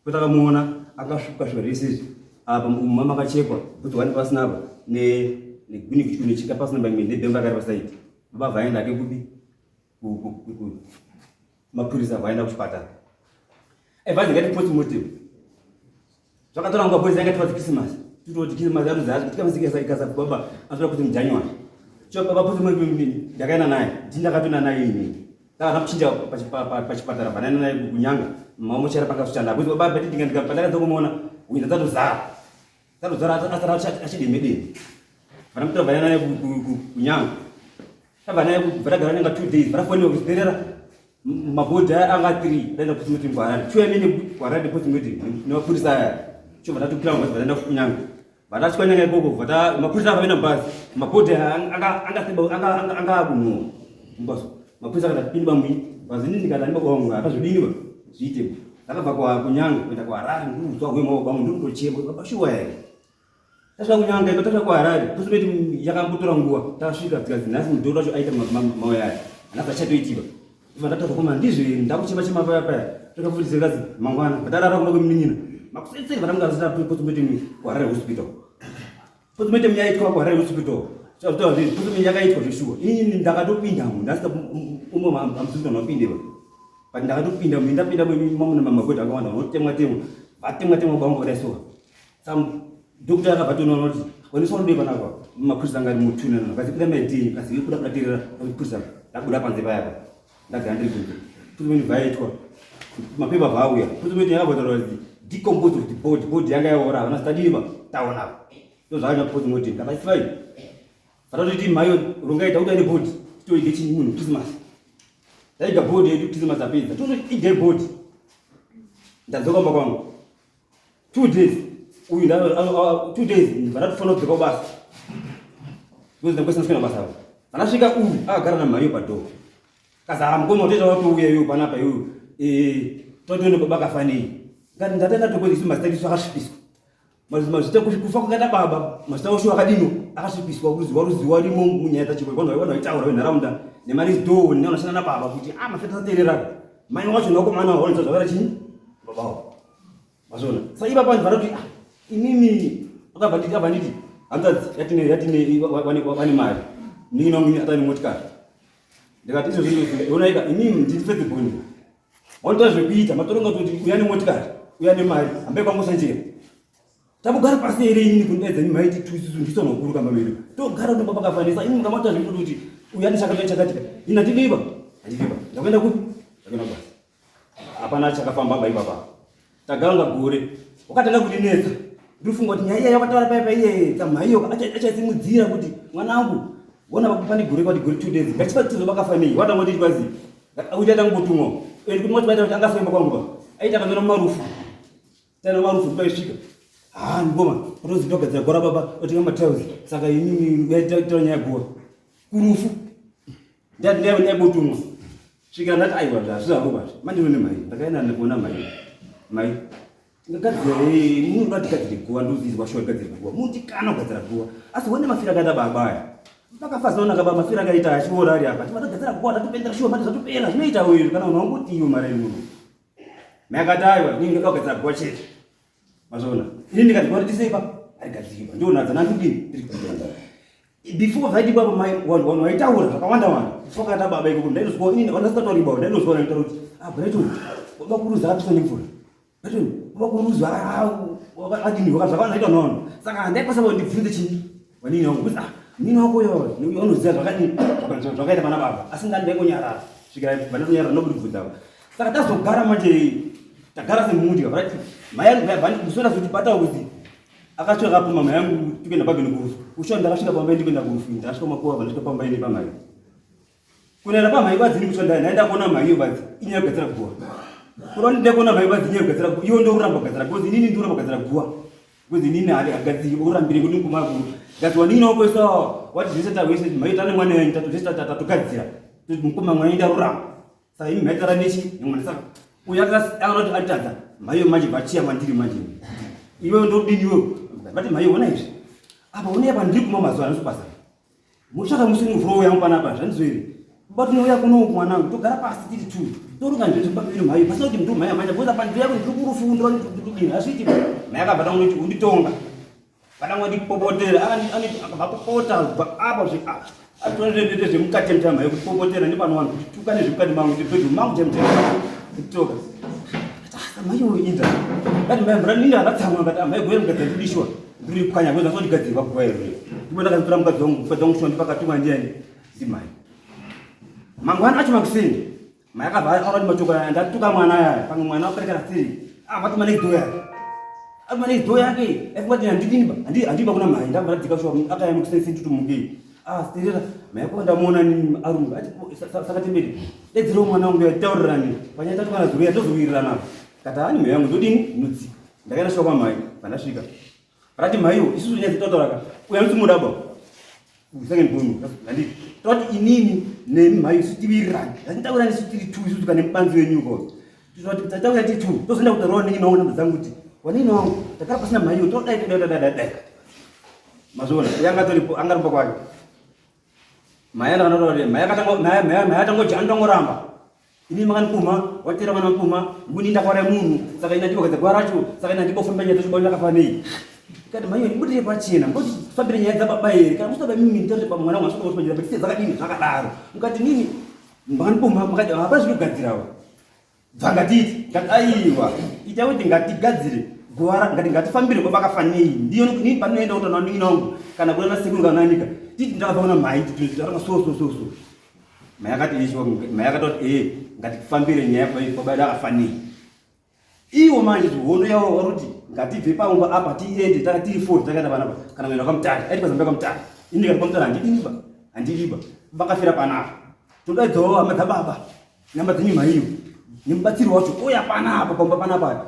Patakamuona akasvuka svuka zvese izvi apa muma makachekwa bhutsu wani pasina apa ne negwini kuchikunocheka pasina pamwe nebhemba akari pasaidi baba vaenda ake kupi mapurisa vaenda kuchipatara evanzi ngati postmortem zvakatora nguva boys yanga towards Christmas tototi Christmas yaruza tikamazikesa ikasa baba anotora kuti muJanuary cho baba postmortem ndakaenda naye ndindakatona naye inini Kana kuchinja pachipatara banana naye kunyanga mamochera panga zvichanda kuti baba bati ndinga ndika pandaka ndokuona uyu ndatozara tatozara asara achideme deme vana mutora banana naye kunyanga tabva naye vatagara nanga 2 days varafonera kuziperera mabhodha anga 3 ndaenda postmortem kuharare chiuya mene kuharare postmortem nemapurisa aya chobva tatokwira mabhazi vataenda kunyanga Vatasvika nyanga ikoko vata mapurisa akapinda mubhazi mabhodhi anga akunhuwa mubhazi mapurisa akati pindi bamwi bhazi inini ndikati andibaba wangu akazvodini ba zviite ndakabva kunyanga kuenda kuharare ndikuudzwa huye mababa wangu ndikutochema baba shuwa here tasvika kunyanga iko tasvika kuharare postmortem yakambotora nguva tasvika tikazi nhasi mudhoro wacho aita mauya aya anabva achatoitiwa Iva ndataura koma ndizvo here ndakuchema chema paya paya takafundisa kazi mangwana vatarara kuda kwemunin'ina makusetseri vana mukazita postmortem kuHarare hospital postmortem yaitwa kuHarare hospital zvataura zvizvi postmortem yakaitwa zveshuwa ini ndakatopinda mu ndasika umwe hamusikuti vanhu vapinde va but ndakatopinda mu ndapinda mamuna mamagodhi akawanda vanotemwa temwa vatemwa temwa bangu vadaisoka some doctor akabva tonoona kuti waniswa unodei panapa mapurisa anga ari mutuna nana kasi kuda maidini kasi kuda kudatirira mapurisa ndabuda panze paya pa ndagara ndiri kunze purisa vaitwa mapepa vauya purisa yakabva kuti decompose of the body body yanga yaora havana zitadini pa taona apa ndozvaanya purisa ngoti ndakaisifai vatatoti mhayo rongai takuda nebody titoige chinyi munhu christmas taiga body yedu christmas apedza totoiga body ndadzoka mba kwangu 2 days uyu 2 days ndatofanira kudzoka kubasa because ndakwesa ndisina basa apo andasvika uyu akagara namhaiyo padhoo kaza ah, mukoma utoita watouya iwe panapa iwe eh, totoone baba kafanei ngati ndatenda tokozi isu mazita isu akasvipiswa mazita kufa kwakaita baba mazita osho akadino akasvipiswa kuruziwa ruziwa rimo munyaya dzacho vanhu vanhu vaitaura venharaunda nemarizidhoo nevanashanda nababa kuti ah mafeta asateerera mai wacho nakomana waonesa zvakaita chii babawo Mazona. Saka ipapa vanhu vanoti ah, inini akabva nditi akabva nditi hanzvadzi yatine yatine wane wane mari. Ndini wangu ini atane motikari. Ndikati izvo zvinhu ona ika inini ndiri first born. Wanoita zvekuita matoronga kuti uya nemotikari, uya nemari, hambe kwangu sanjera. Takugara pasi here inini kundaidza imi maiti tuisusu ndisu vanhu vakuru kamba medu. Togara kunomba pakafanisa imi mukamata zvekuti kuti uya nechakati chakati. Ini handidiba. Handidiba. Ndakuenda kupi? Ndakuenda kubasa. Hapana chakafamba ba ipapa. Tagara gore. Wakatanga kundinetsa. Ndinofunga kuti nyaya iya yakataura paya paya iye tsamhaiyo achasimudzira kuti mwanangu wona vakupa ndigore kwati gore 2 days. Ngachipatizo bakafanei. Watanga kuti kwazi. Uite atangotumwa. Ende kuti mwati vaita kuti angasoimba kwangu ba. Aita akanyora mumarufu. Tana marufu paisvika. Ah ngoma. Otozi ndogadzira gora baba otenga matiles. Saka inini yaita nyaya gora. Kurufu. Ndati ndaiva ndaibotumwa. Svika ndati aiwa zvazvizvako bazvi. Manje une mai. Ndakaenda ndikuona mai. Mai. Ndakagadzira eh munhu unoda tigadzire guva ndozizwa shuwa tigadzire guva. Muti kana kugadzira guva. Asi one mafira akaita baba aya. Mpaka fazoona kaba mafira akaita achiora ari apa. Timatagadzira guva tatopendera shuwa manje zvatopera zvinoita uyu kana unhu wangoti iyo mari muno. Mai akati aiwa, inini ndoda kugadzira guva chete. Mazviona? Inini ndikati guva ritisei pa? Harigadzirwa. Ndiona dzana ndidini tiri kuita. Before that baba mai vanhu vanhu vaitaura zvakawanda wanda. Before kana baba ikoko ndainozwa inini vanhu vasingatauri baba ndainozwa vaitaura kuti ah Brighton baba kuruza apisa nemvura. Brighton baba kuruza ah adini zvakawanda ita nono. Saka handaikwanisa kuti ndibvunze chii wanini wangu kuti ah nini wako uyo unoziva zvakadini zvakaita pana baba asi ndani ndaingonyarara svikira vandanyarara nokundibvunza saka tazogara manje tagara semhuri right mai yangu musona zoti bata kuti akasvika akapuma mai yangu tikuenda pabeni kurufu usho ndakasvika pamba ndikuenda kurufu ndakasvika makuva vandasvika pamba ine pamai kunaenda pamai vadzini kusva ndaenda kuona mai iyo vadzi inyaya kugadzira guwa kuona ndida kuona mai vadzi inyaya kugadzira guwa iyo ndoramba kugadzira guwa inini ndoramba kugadzira guwa Kuzi nini hari agazi urambire kuti kuma ku gazi wanini wako isa wati zvese ta wese maita ne mwana yenyu tatu zvese tatu tugadzira kuti mukoma mwana inda ruramba saka imi maita ra nechi nemwana saka uyu akanoti atadza maiyo manje vachiya mandiri manje iwe ndodini iwe vati maiyo ona izvi apa une apa ndiri kuma mazuva anosobasa Mutsvaka musi muvhuro yangu panapa zvandizo here? Baba tinouya kuno uku mwanangu togara pasi tiri two toruka nzvimbo pamberi mhayi pasina kuti mndu mhayi amanya because apa ndiri yako ndiri kurufu ndiri ndiri hazviiti mhayi akabva tanga kuti unditonga vatanga kundipopotera akabva popota kubva apa zve apa atoendete zvemukati mutama mhayi kupopotera ndipano vanhu kutituka nezvemukati mangu ndibedroom mangu chemutema kutitoka mhayi uyu inza ndati mhayi mvura nini andatsamwa ngati mhayi goye mukadzi andidishwa ndiri pwanya kweza sondigadzirwa guva iro ndipo ndakazotora mukadzi wangu mukadzi wangu shuwa ndipakatumwa ndiani ndimai mangwana acho makuseni mai akabva aona kuti machoko aya ndatuka mwana aya pamwe mwana waperekera siri avatuma next door yake atuma next door yake aifunga kuti handidini ba handiba kuna mai ndabva ndadzika shuwa akaya makuseni senditutumukei ah sterera mai ako ndamuona ni arunga ati saka temberi dedzerawo mwana wangu yataurirani panyaya tatukana zuro yatozowirirana kati hani mai yangu ndodini ndinodzika ndakaenda shuwa kwamai pandasvika rati maiwo isusu nyaya dzitotauraka uya musi ba second born handiti toti inini nemi mhai isu tiwirirane hatitaurani isu tiri two isusu kana mubanzi wenyu ko toti tataura tiri two tozoenda kutaurawo nini maona namba dzangu kuti wanini wangu takara pasina mhaiwo todai todai todai dai mazviona uya angatoripo angarumba kwake mhai andakanataura mhai akatanga mhai mhai mhai atangoja anotangoramba Ini makandipumha, watera mwana mupumha, nguni ndakauraya munhu, saka ina ndiko gwa racho, saka ina ndiko famba nyaya dzacho ndakafa nei. Ikati mhai ndibudire pachena, ngoti fambire nyaya dzababa here, kana musaba mimi nditati baba mwana wangu asvika kuti panjira but dzakadini zvakadaro. Mukati nini makandipumha makati hapana zvinogadzirawo. Bvangatiti, ngati aiwa, ita kuti ngatigadzire guva ngati ngatifambire baba akafa nei. Ndiyo nini panoenda kuti ana ningi wangu kana kuna sekuru kana anika. Titi ndakafa kuna mhai titi so so so so. Mai akati isho mai akatoti eh ngatifambire nyaya baba yedu akafanei. Iwo manje hondo yavo varuti ngatibve paumba apa tiende taka tiri four takaenda panapa kana kuenda kwamutare aiti pazambia kwamutare ini ndikati kwamutare handidini ba handidi ba vakafira panapa todaidzawo hama dzababa namba dzenyu mhaiyo nemubatsiri wacho ouya panapa pamba panapa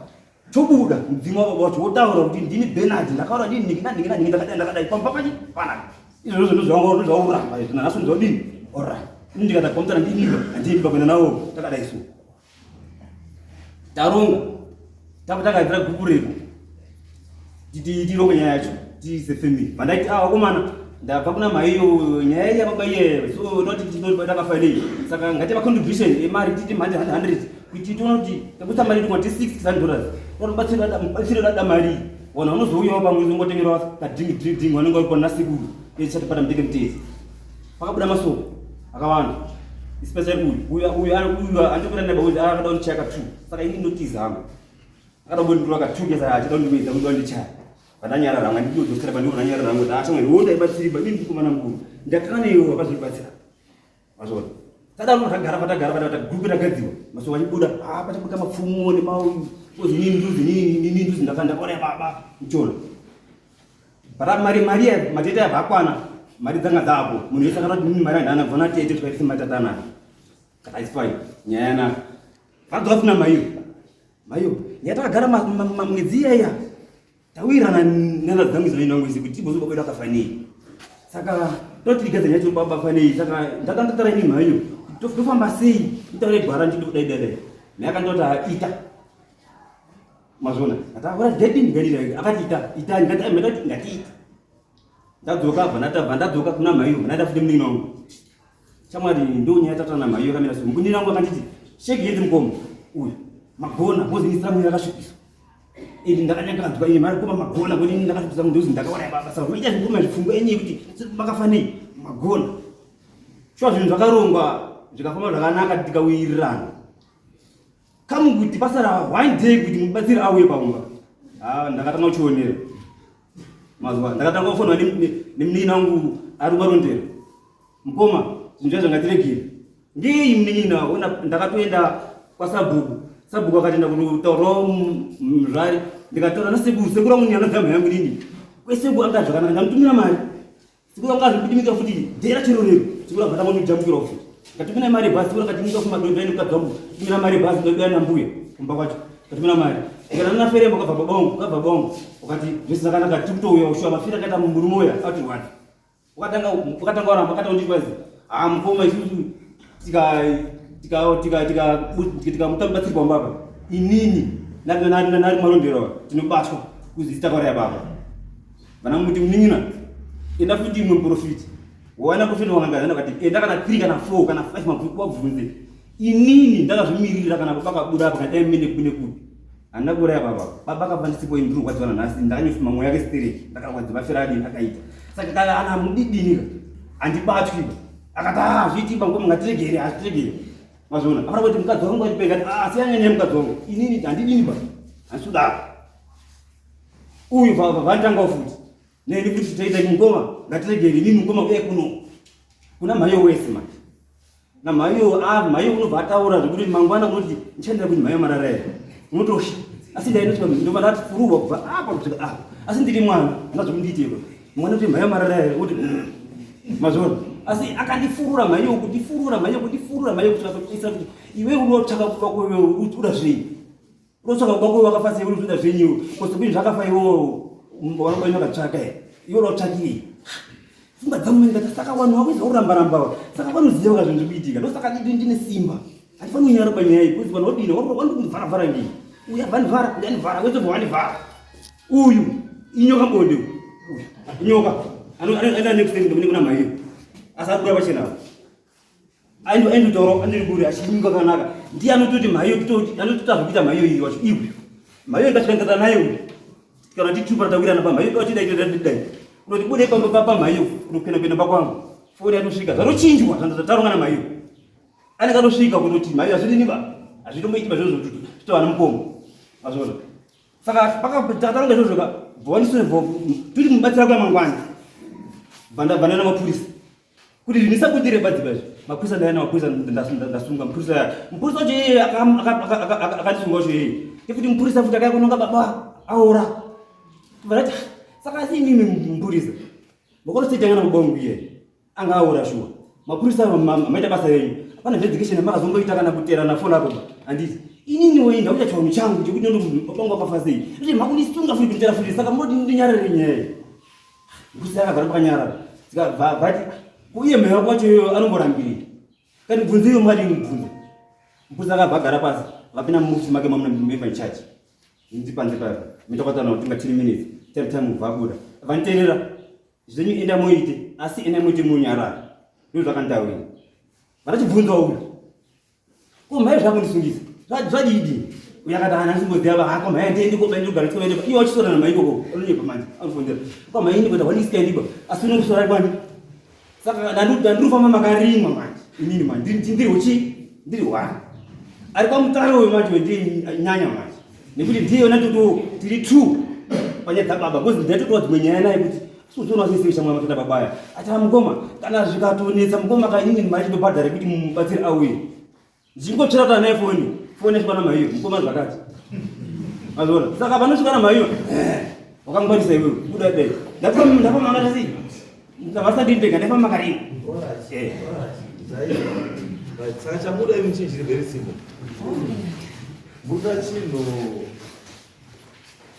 Chobuda mudzimu wababa wacho wotaura kuti ndini Bernard ndakaura ndini nhingi nanhingi nanhingi ndakadai ndakadai pamba pachi panapa izvozvo ndozvanga ndozvauramba izvo nanhasi ndozodini ora ini ndikata kwamutana ndiniba handii pakuenda nawo takadai so taronga tapo takadzira gupu redu tironge nyaya yacho tiise family vandaiti ah vakomana ndabva kuna maiyo nyaya iya baba iye so noti takafanei saka ngatipa contribution yemari titi mhandi 100 kuti tiona kuti takusa mari tikoti 600 dollars tobatsiro dada mari vanhu vanozouyawo pamwe zongotengerwa kading ding ding vanenge vari kona sekuru echatipata muteke mutezi pakabuda masoko akawanda especially uyu uyu uyu uyu andikuita neba akada kundichaya ka two saka ini ndinotiza hangu akada kundindura ka two kesa achida kundiwedza kuda kundichaya Pandanyarara hangu andinodzosera pandiri ndanyarara hangu kuti ashamwari wo ndaibatsiriba ini ndikomana mukuru ndakana iwe wakazvibatsira mazvona tadaro tagara patagara patagara gurupu ragadziwa masoko achibuda ah pachabuda mapfumo nemauyu ozi nini nduzi nini nini nduzi ndakanda ndakauraya baba muchona bara mari mari matete yabva akwana mari dzanga dzapo munhu wese akati nini mari handana bvona tete tikaita sematatana kata it's fine nyaya yanaka vadzoka funa maiyo maiyo nyaya takagara mwedzi iya iya tawirana nana dzangu dzinoenda ngwezi kuti tibozo baba akafa nei saka totirigedza nyaya baba afa nei saka ndakandatara ini maiyo tofamba sei itaure gwara ndidi kudai dai dai mai akandoti ita mazvona ataura dedi ndikadii akati ita ita ndikati ngatiita ndadzoka bva ndatabva ndadzoka kuna maiyo bva ndaita futi munin'ina wangu shamwari ndonyaya tatana maiyo kamira so munin'ina wangu akanditi shake hands mukoma uyu. Magona because ini sangu yakasvipiswa. Ini ndakanyangadzwa ini mari kuma magona kuti ini ndakasvipisa ndozi ndakauraya baba saka maita zvingoma zvipfungwa enyi kuti makafanei magona. Shuwa zvinhu zvakarongwa zvikafamba zvakanaka tikawirirana. Kamu kuti pasara one day kuti mubatsiri auye paumba. Ah ndakatanga kuchionera. Mazuva ndakatanga kufonwa nemunin'ina wangu ari kumarondera. Mukoma zvinhu zvacho ngatiregere. Ngei munin'ina ona ndakatoenda kwasabhuku. Sabhuku akatenda kunotaurawo muzvari ndikataura nasekuru sekuru wangu nyana dzamha yangu nini. Kwesekuru anga zvakanaka ndamutumira mari. Sekuru anga azvikutimika futi dhera chero rero. Sekuru akatanga kundijambukira futi. Ndatumira mari basi sekuru akatimika kumadhodha nemukadzi wangu. Tumira mari basi ndodya nambuya kumba kwacho. Ndatumira mari. Ndikana naferemba ukabva bongo ukabva bongo ukati zvese zvakanaka tiri kutouya ushuwa mafira akaita murume uya ati what. Ukatanga ukatanga waramba ukatanga kundikwazi. Ah mukoma isusu tika tika tika tika tika mutabatsiri pamba apa. Inini nari nari nari marondero tinobatwa kuzi takauraya baba. Vana muti munin'ina enda futi imwe muprofiti wawana profiti wakangazana kati enda kana 3 kana 4 kana 5 mabhuku wabvunze inini ndakazvimirira kana baba kabuda apa kana mene kune kupi handina kuuraya baba baba akabva ndisipo ini ndiri kurwadziwa nanhasi ndakanyofuma mwoyo yake stereki ndakarwadziwa mafiro adini akaita saka kana ana mudidini handibatwi akati ah zviiti bangoma ngatiregere hazvitiregere mazviona afana kuti mukadzi wangu atipenga ah siyana nenyaya mukadzi wangu inini handidini ba handisi kudaro uyu vanotanga futi neni futi taita mukoma ngatiregere inini mukoma uye kuno kuna mhayo wese manje namhayo ah mhayo unobva ataura zvekuti mangwana unoti ndichandira kuti mhayo marara here unotosha asi ndainoti ndobva ndati fururwa kubva apa kusvika apa asi ndiri mwana handina zvekundiitira mwana kuti mhayo marara here kuti mazviona asi akandifurura mhayo kundifurura mhayo kundifurura mhayo kusvika pakuisa kuti iwe unotsvaka kuva kwewe uda zvei unotsvaka kuba kwewe wakafa sei uri kuda zvenyu kosi kuni zvakafa iwo vanoba vakatsvaka here iwe unotsvakirei pfungwa dzangu mene ndati saka vanhu vakuiza kuramba ramba saka vanoziva ka zvinhu zviri kuitika ndosaka ndine simba handifaniri kunyara panyaya iyi kuzi vanhu vodini vanondivhara vhara ngei uyu abva andivhara uyu andivhara wese bva wandivhara uyu inyoka bonde uyu inyoka anoenda next time ndokune kuna maiyo asi ari kuya pachena aendotaura andiri kuri achinyuka kanaka ndiye anototi mhaiyo anototi azvikuita mhaiyo iyi wacho iwe mhaiyo ingasvikandata naye uyu kana titupa tawirana pamhaiyo dai dai unoti bude pamba pamhaiyo unopinda pinda pakwangu foni yatosvika zvatochinjwa zvandatarongana mhaiyo anenge atosvika kutoti mhaiyo hazvidini ba hazvitomboiti mazvozvo titova namukomo azvona saka pakataronga izvozvo ka bvawaniswe toti mubatsira kuya mangwana bvanda namapurisa kuti zvinhu isabudire badziba izvi mapurisa ndayana mapurisa ndasunga mupurisa ya mupurisa wacho iyeye akandisunga wacho iyeye nekuti mupurisa futi akaya kunonga baba aora varati saka asi imimi mupurisa makotosetangana baba wangu iyeye anga aora shuwa mapurisa maita basa renyu hapana verification yamakazongoita kana kuterana fona apo handiti inini wei ndakuita chivanhu changu chekuti ndondo baba wangu akafa sei kuti makundisunga futi kunditera futi saka munoti ndinyarare nyaya Mbuzi akagara pakanyarara. Vati uye mheya wako wacho iyoyo anomborambirei? Kani bvunze iyo mukadini mubvunze. Mbuzi akabva agara pasi vapinda muofisi make mamuna member in charge. Ndiri panze paya. Mitokwatana kutenga 10 minutes. Time time kubva abuda. Vaniterera zvenyu enda muite asi enda muite munyarara. Ndizvo zvakanditaurira. Vanachibvunzwa uyu. Ko mhai zvakundisungisa. Zvadidi. Uya akati ana ndimboziva va hako mhai ndiendi ko bende kugara tsoende. Iwe wachisora na mhai ikoko. Unonyepa manje. Anofondera. Ko mhai ndikuita one stand iba. Asi unokusora kwani? Saka ndandiri kufamba makarimwa manje. Inini manje ndiri ndiri uchi ndiri one. Ari kwamutare uyu manje ndiye nyanya manje. Nekuti ndiye yona toto tiri two panyaya dzababa because ndaitotowa dzimwe nyaya naye kuti Uzoona sei sei shamwari makaita babaya. Ati mukoma kana zvikatonetsa mukoma ka inini mari ndobhadhara kuti mubatsiri auye. Ndichingotsvera kuti naye foni. Foni yasvika na maiyo mukoma zvakati. Mazona. Saka panosvika na maiyo. Eh, wakangwarisa iwewe. Buda dai. Ndafamba ndafamba makati sei? Ndavasati ndega ndafamba makarima. Eh. Right. Saka chamuda imi chinhu chiri very simple. Muda chinhu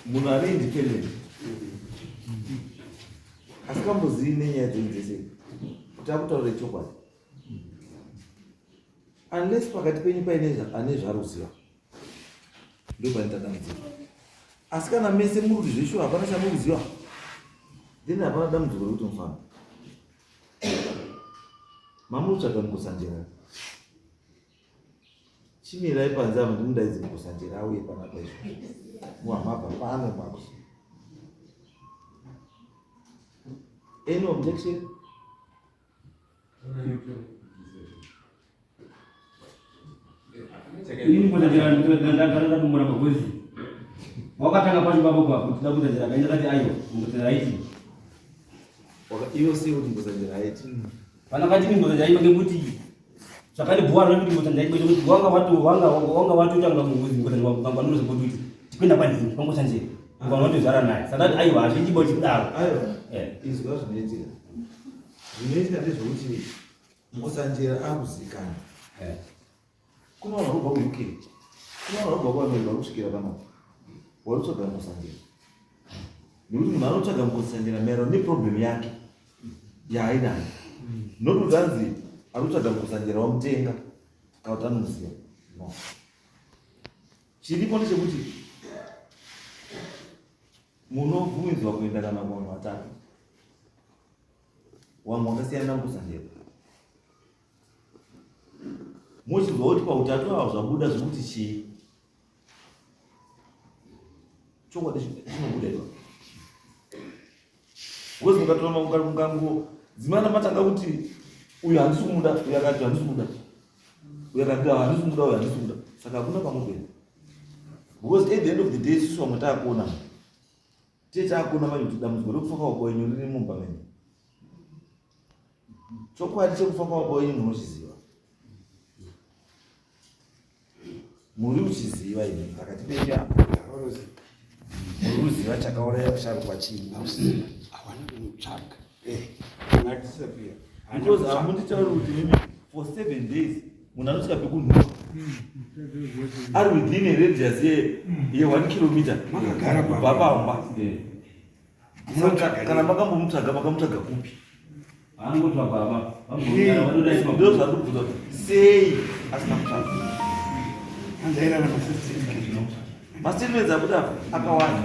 munhu ari independent asikambozivi nenyaya dzenyu dzese kuti akutaurire chokwadi unless pakati penyu paine ane zvaari kuziva ndo panoita dambudziko asi kana mese muri kuti zveshuwa hapana chamuri kuziva then hapana dambudziko rekuti mufambe mamutsvaga mukusanjera. Chimirai panze apa ndimudaidze Mukusanjera auye panapa izvo. Muhamabva pano pako. Any objection? Ini Mukusanjera ndagara ndatomura magozi. Wakatanga pacho papo pa kuti ndakusanjera kaenda kati aiwa Mukusanjera aiti. Iyo sei kuti Mukusanjera aiti? Vana kati Mukusanjera aiti ngekuti zvakandibhowa rekuti Mukusanjera aiti kuti wanga watu wanga wanga watotanga mukuzi Mukusanjera wanga wanozokuti tikwenda kwanhingi kwaMukusanjera. Wanga watozara naye. Saka ndati aiwa hazvindibo chikudaro. Aiwa. Izwa zvinoitika. Zvinoitika ndezvekuti Mukusanjera akuzikanwa. Kuna vanhu vanobva kuUK, kuna vanhu vanobva kuAmerica vari kusvikira panapa. Vari kutsvaga Mukusanjera. Nekuti munhu anotsvaga Mukusanjera maererano neproblem yake yaainayo. Not kuti anzi ari kutsvaga Mukusanjera wamutenga kana kuti anomuziva. No. Chiripo ndechekuti munobvumidzwa kuenda kana kuvanhu vatatu. Wangu wakasiyana naMukusanjera. Mochibva kuti pautatu ava zvabuda zvekuti chii? Chokwadi chinobuda ipapo. Because mukatora mukango dzimana matanga kuti uyu handisi kumuda, uyu akati handisi kumuda. Uyu akati handisi kumuda, uyu handisi kumuda. Saka hakuna kwamuri. Because at the end of the day isusu vamwe taakuona. Tiye taakuona manje kuti dambudziko rekufa kwababa wenyu riri mumba menyu. Chokwadi chekufa kwababa wenyu munochiziva. Muri kuchiziva imi pakati penyu apa. Muri kuziva chakauraya musharukwa chii? Hawana kumutsvaga. Because hamunditauri kuti mimi for 7 days munhu anosvika pekunhuka ari within a radius ye 1 kilometer Makagara kubva pamba. Kana makambomutsvaga makamutsvaga kupi? Ndozvandikubvunza kuti sei asina kutsvaga. Mastatements abuda apa akawanda.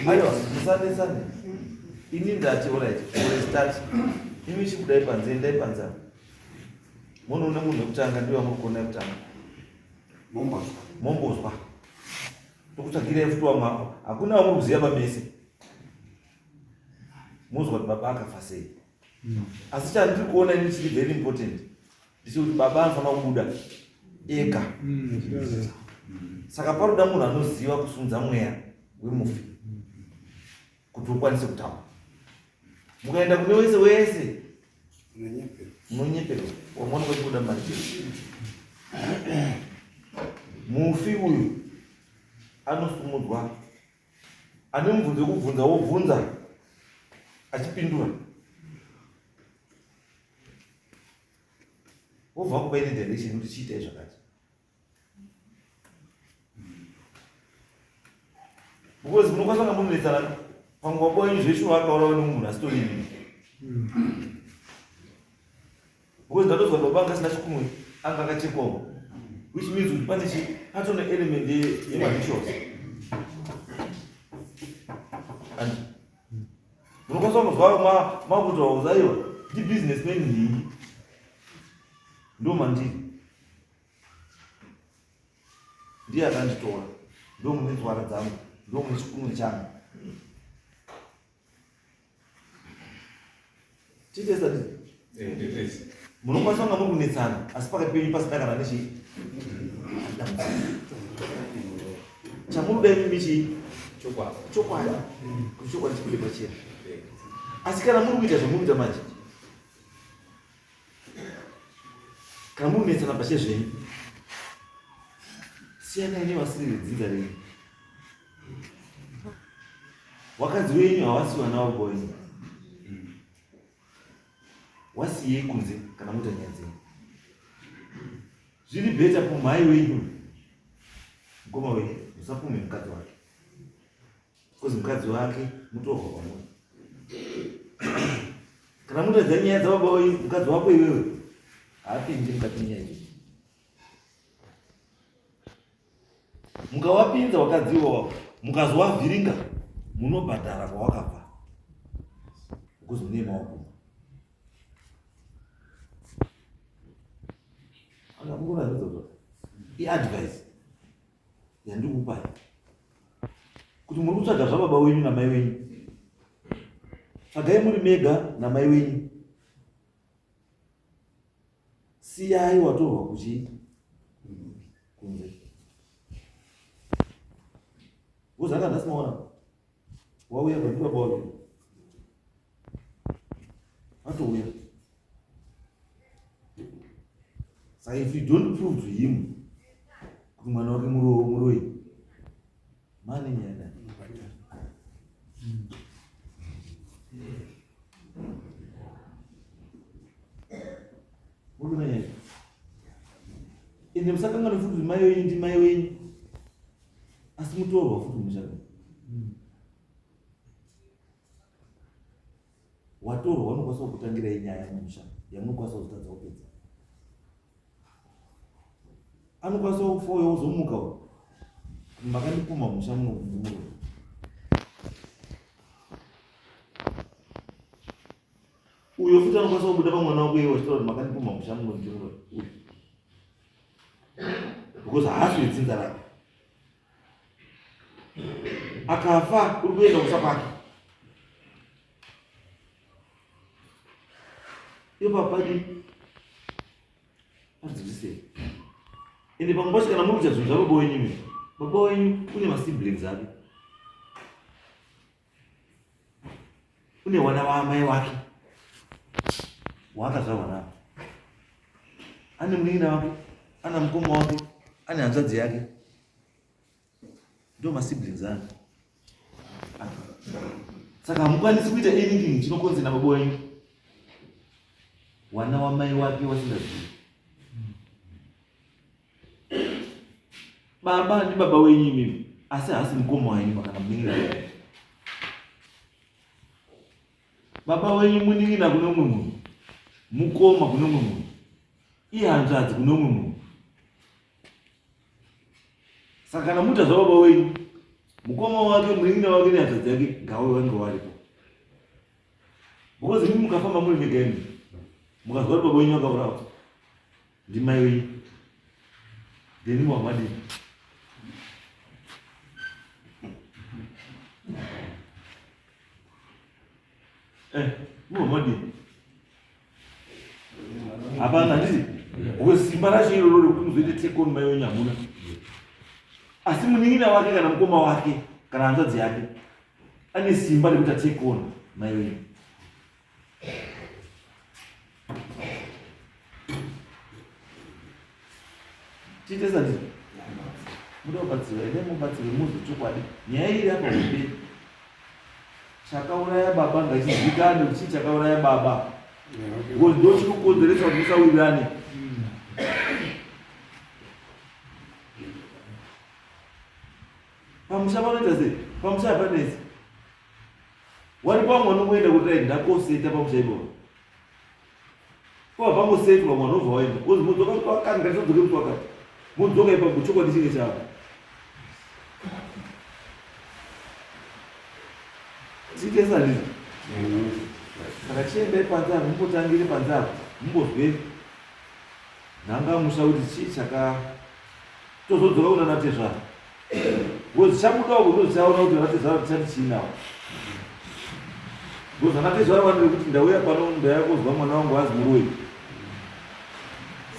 Aiwa, musanetsane. Ini ndati alright, for a start. Imi chibudai panze, endai panze apa. Munoona munhu wekutanga ndiye wamuri kuona wekutanga. Mombozwa. Mombozwa. Tokutsvagirai futi wamwe apa. Hakuna wamuri kuziva pamese. Mozwa kuti baba akafa sei. Asi chandiri kuona ini chiri very important ndechekuti baba anofanira kubuda ega. Saka paroda munhu anoziva kusunza mweya wemufi kuti ukwanise kutaura. Mukaenda kune wese wese munonyeperwa, wamwana kwachibuda mari chete. Mufi uyu anosumudzwa, ane mubvunzo wekubvunza wobvunza achipindura, wobva wakupa ine direction kuti chiitai zvakati. Because munokwanisa kunge munonetsana pamwe baba wenyu zveshuwa akaurawa nemunhu asitori imi. Because ndatozwa baba anga asina chikumwe, anga akachekwawo, which means kuti pane chi patone element yemarituals. And munokwanisa kuzwa makuti wauza aiwa ndibusinessman nhingi ndo mandiri ndiye akanditora, ndo mune nzwara dzangu, ndo mune chikumwe changu. Tiite sadii? Munokwanisa kunga muri kunetsana asi pakati penyu pasina kana nechii chamunoda imimi chii chokwadi, kuti chokwadi chibude pachena. Asi kana muri kuita zvamuri kuita manje, kana muri kunetsana pachezvenyu, siyanai nevasiri vedzinza renyu. Wakadzi wenyu havasi vana vababa wenyu, wasiyei kunze. Kana muita nyaya dzenyu zviri better pumhai wenyu, mukoma wenyu, musapume mukadzi wake, because mukadzi wake mutorwa kwamuri. Kana mutadza nyaya dzababa wenyu, mukadzi wako iwewe haapindi mukati menyaya idzodzo. Mukawapinza wakadzi iwawa, mukazowavhiringa, munobhadhara kwawakabva, because mune mawakuma. Anga mukona zvidzodzo. Iadvice yandikupai kuti muri kutsvaga zvababa wenyu namai wenyu, tsvagai muri mega namai wenyu, siyai watorwa kuchii kunze. Wozanga nhasi maona wauya pa baba wake atouya. Saka if you don't prove to him kuti mwana wake muroyi, mane nyaya dai. Muri nyaya. Ende musakanganwe futi kuti mai wenyu ndimai wenyu, asi mutorwa futi muchaka. Watorwa vanokwanisa kukutangirai nyaya mumusha yamunokwanisa kuzotadza kupedza. Anokwanisa kufa uyo wozomuka uyo. Makandipumha musha muno kunzimuro. Uyo futi anokwanisa kubuda pamwana wako iye wachitaura kuti makandipumha musha muno ndimuro uyu. Because haasi wedzinza rake. Akafa uri kuenda kusa kwake. Iyo papadi adzidzisei. Ende pamwe pacho kana muri kuita zvinhu zvababa wenyu imi, baba wenyu une masiblings ake, une wana waamai wake waakazvarwa navo, ane munin'ina wake, ana mukoma wake, ane hanzvadzi yake, ndo masiblings ake. Saka hamukwanisi kuita anything chinokonzera baba wenyu wana wamai wake wasingazivi. Baba ndi baba wenyu imimi, asi haasi mukoma wenyu kana munin'ina wenyu. Baba wenyu munin'ina kune umwe munhu, mukoma kune umwe munhu, ihanzvadzi kune umwe munhu. Saka kana muita zvababa wenyu, mukoma wake, munin'ina wake nehanzvadzi yake ngawe vange varipo. Because imi mukafamba muri mega imi, mukazwa kuti baba wenyu vakaurawa ndimai wenyu, then wamadii? Muhammadi hapana, handiti? Because simba racho iroro rekuti muzoite take on mai wenyu hamuna, asi munin'ina wake kana mukoma wake kana hanzvadzi yake ane simba rekuita take on mai wenyu. Tiite sandizvo, muda kubatsirwa, endai mubatsirwe muzwe chokwadi. Nyaya iri apa hombe, chakauraya baba ngachizivikanwe kuti chii chakauraya baba, because ndo chiri kukonzeresa kuti musawirirane. Pamusha panoita sei? Pamusha hapanetsi. Wari pamwe vanongoenda kuti right, ndakoseta pamusha ipapo. Ko hapangosetwa mwana obva waenda. Ozi mudzoka kuti wakati ngatisadzoke kuti wakati. Mudzoka ipapo chokwadi chinge chavo. Tiite sandizvo. Saka chiendai panze apo, mumbotangire panze apo, mumbozwe nhanga musha kuti chii chaka tozodzoka kuna natezvara. Because chabuda uko ndochaona kuti vanatezvara tichati chii nawo. Because vanatezvara vanode kuti ndauya pano ndauya kozwa mwana wangu azi muroyi.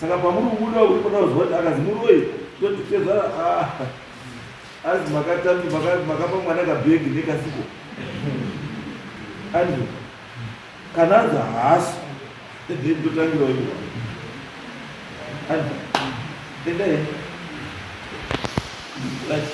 Saka pamuri kubuda uko ndipo ndazwa kuti akazi muroyi, toti tezvara ah azi makatami makapa mwana kabhegi nekasiko. Andrew kana anzi haasi then totangira iwo. Andrew endai. Right.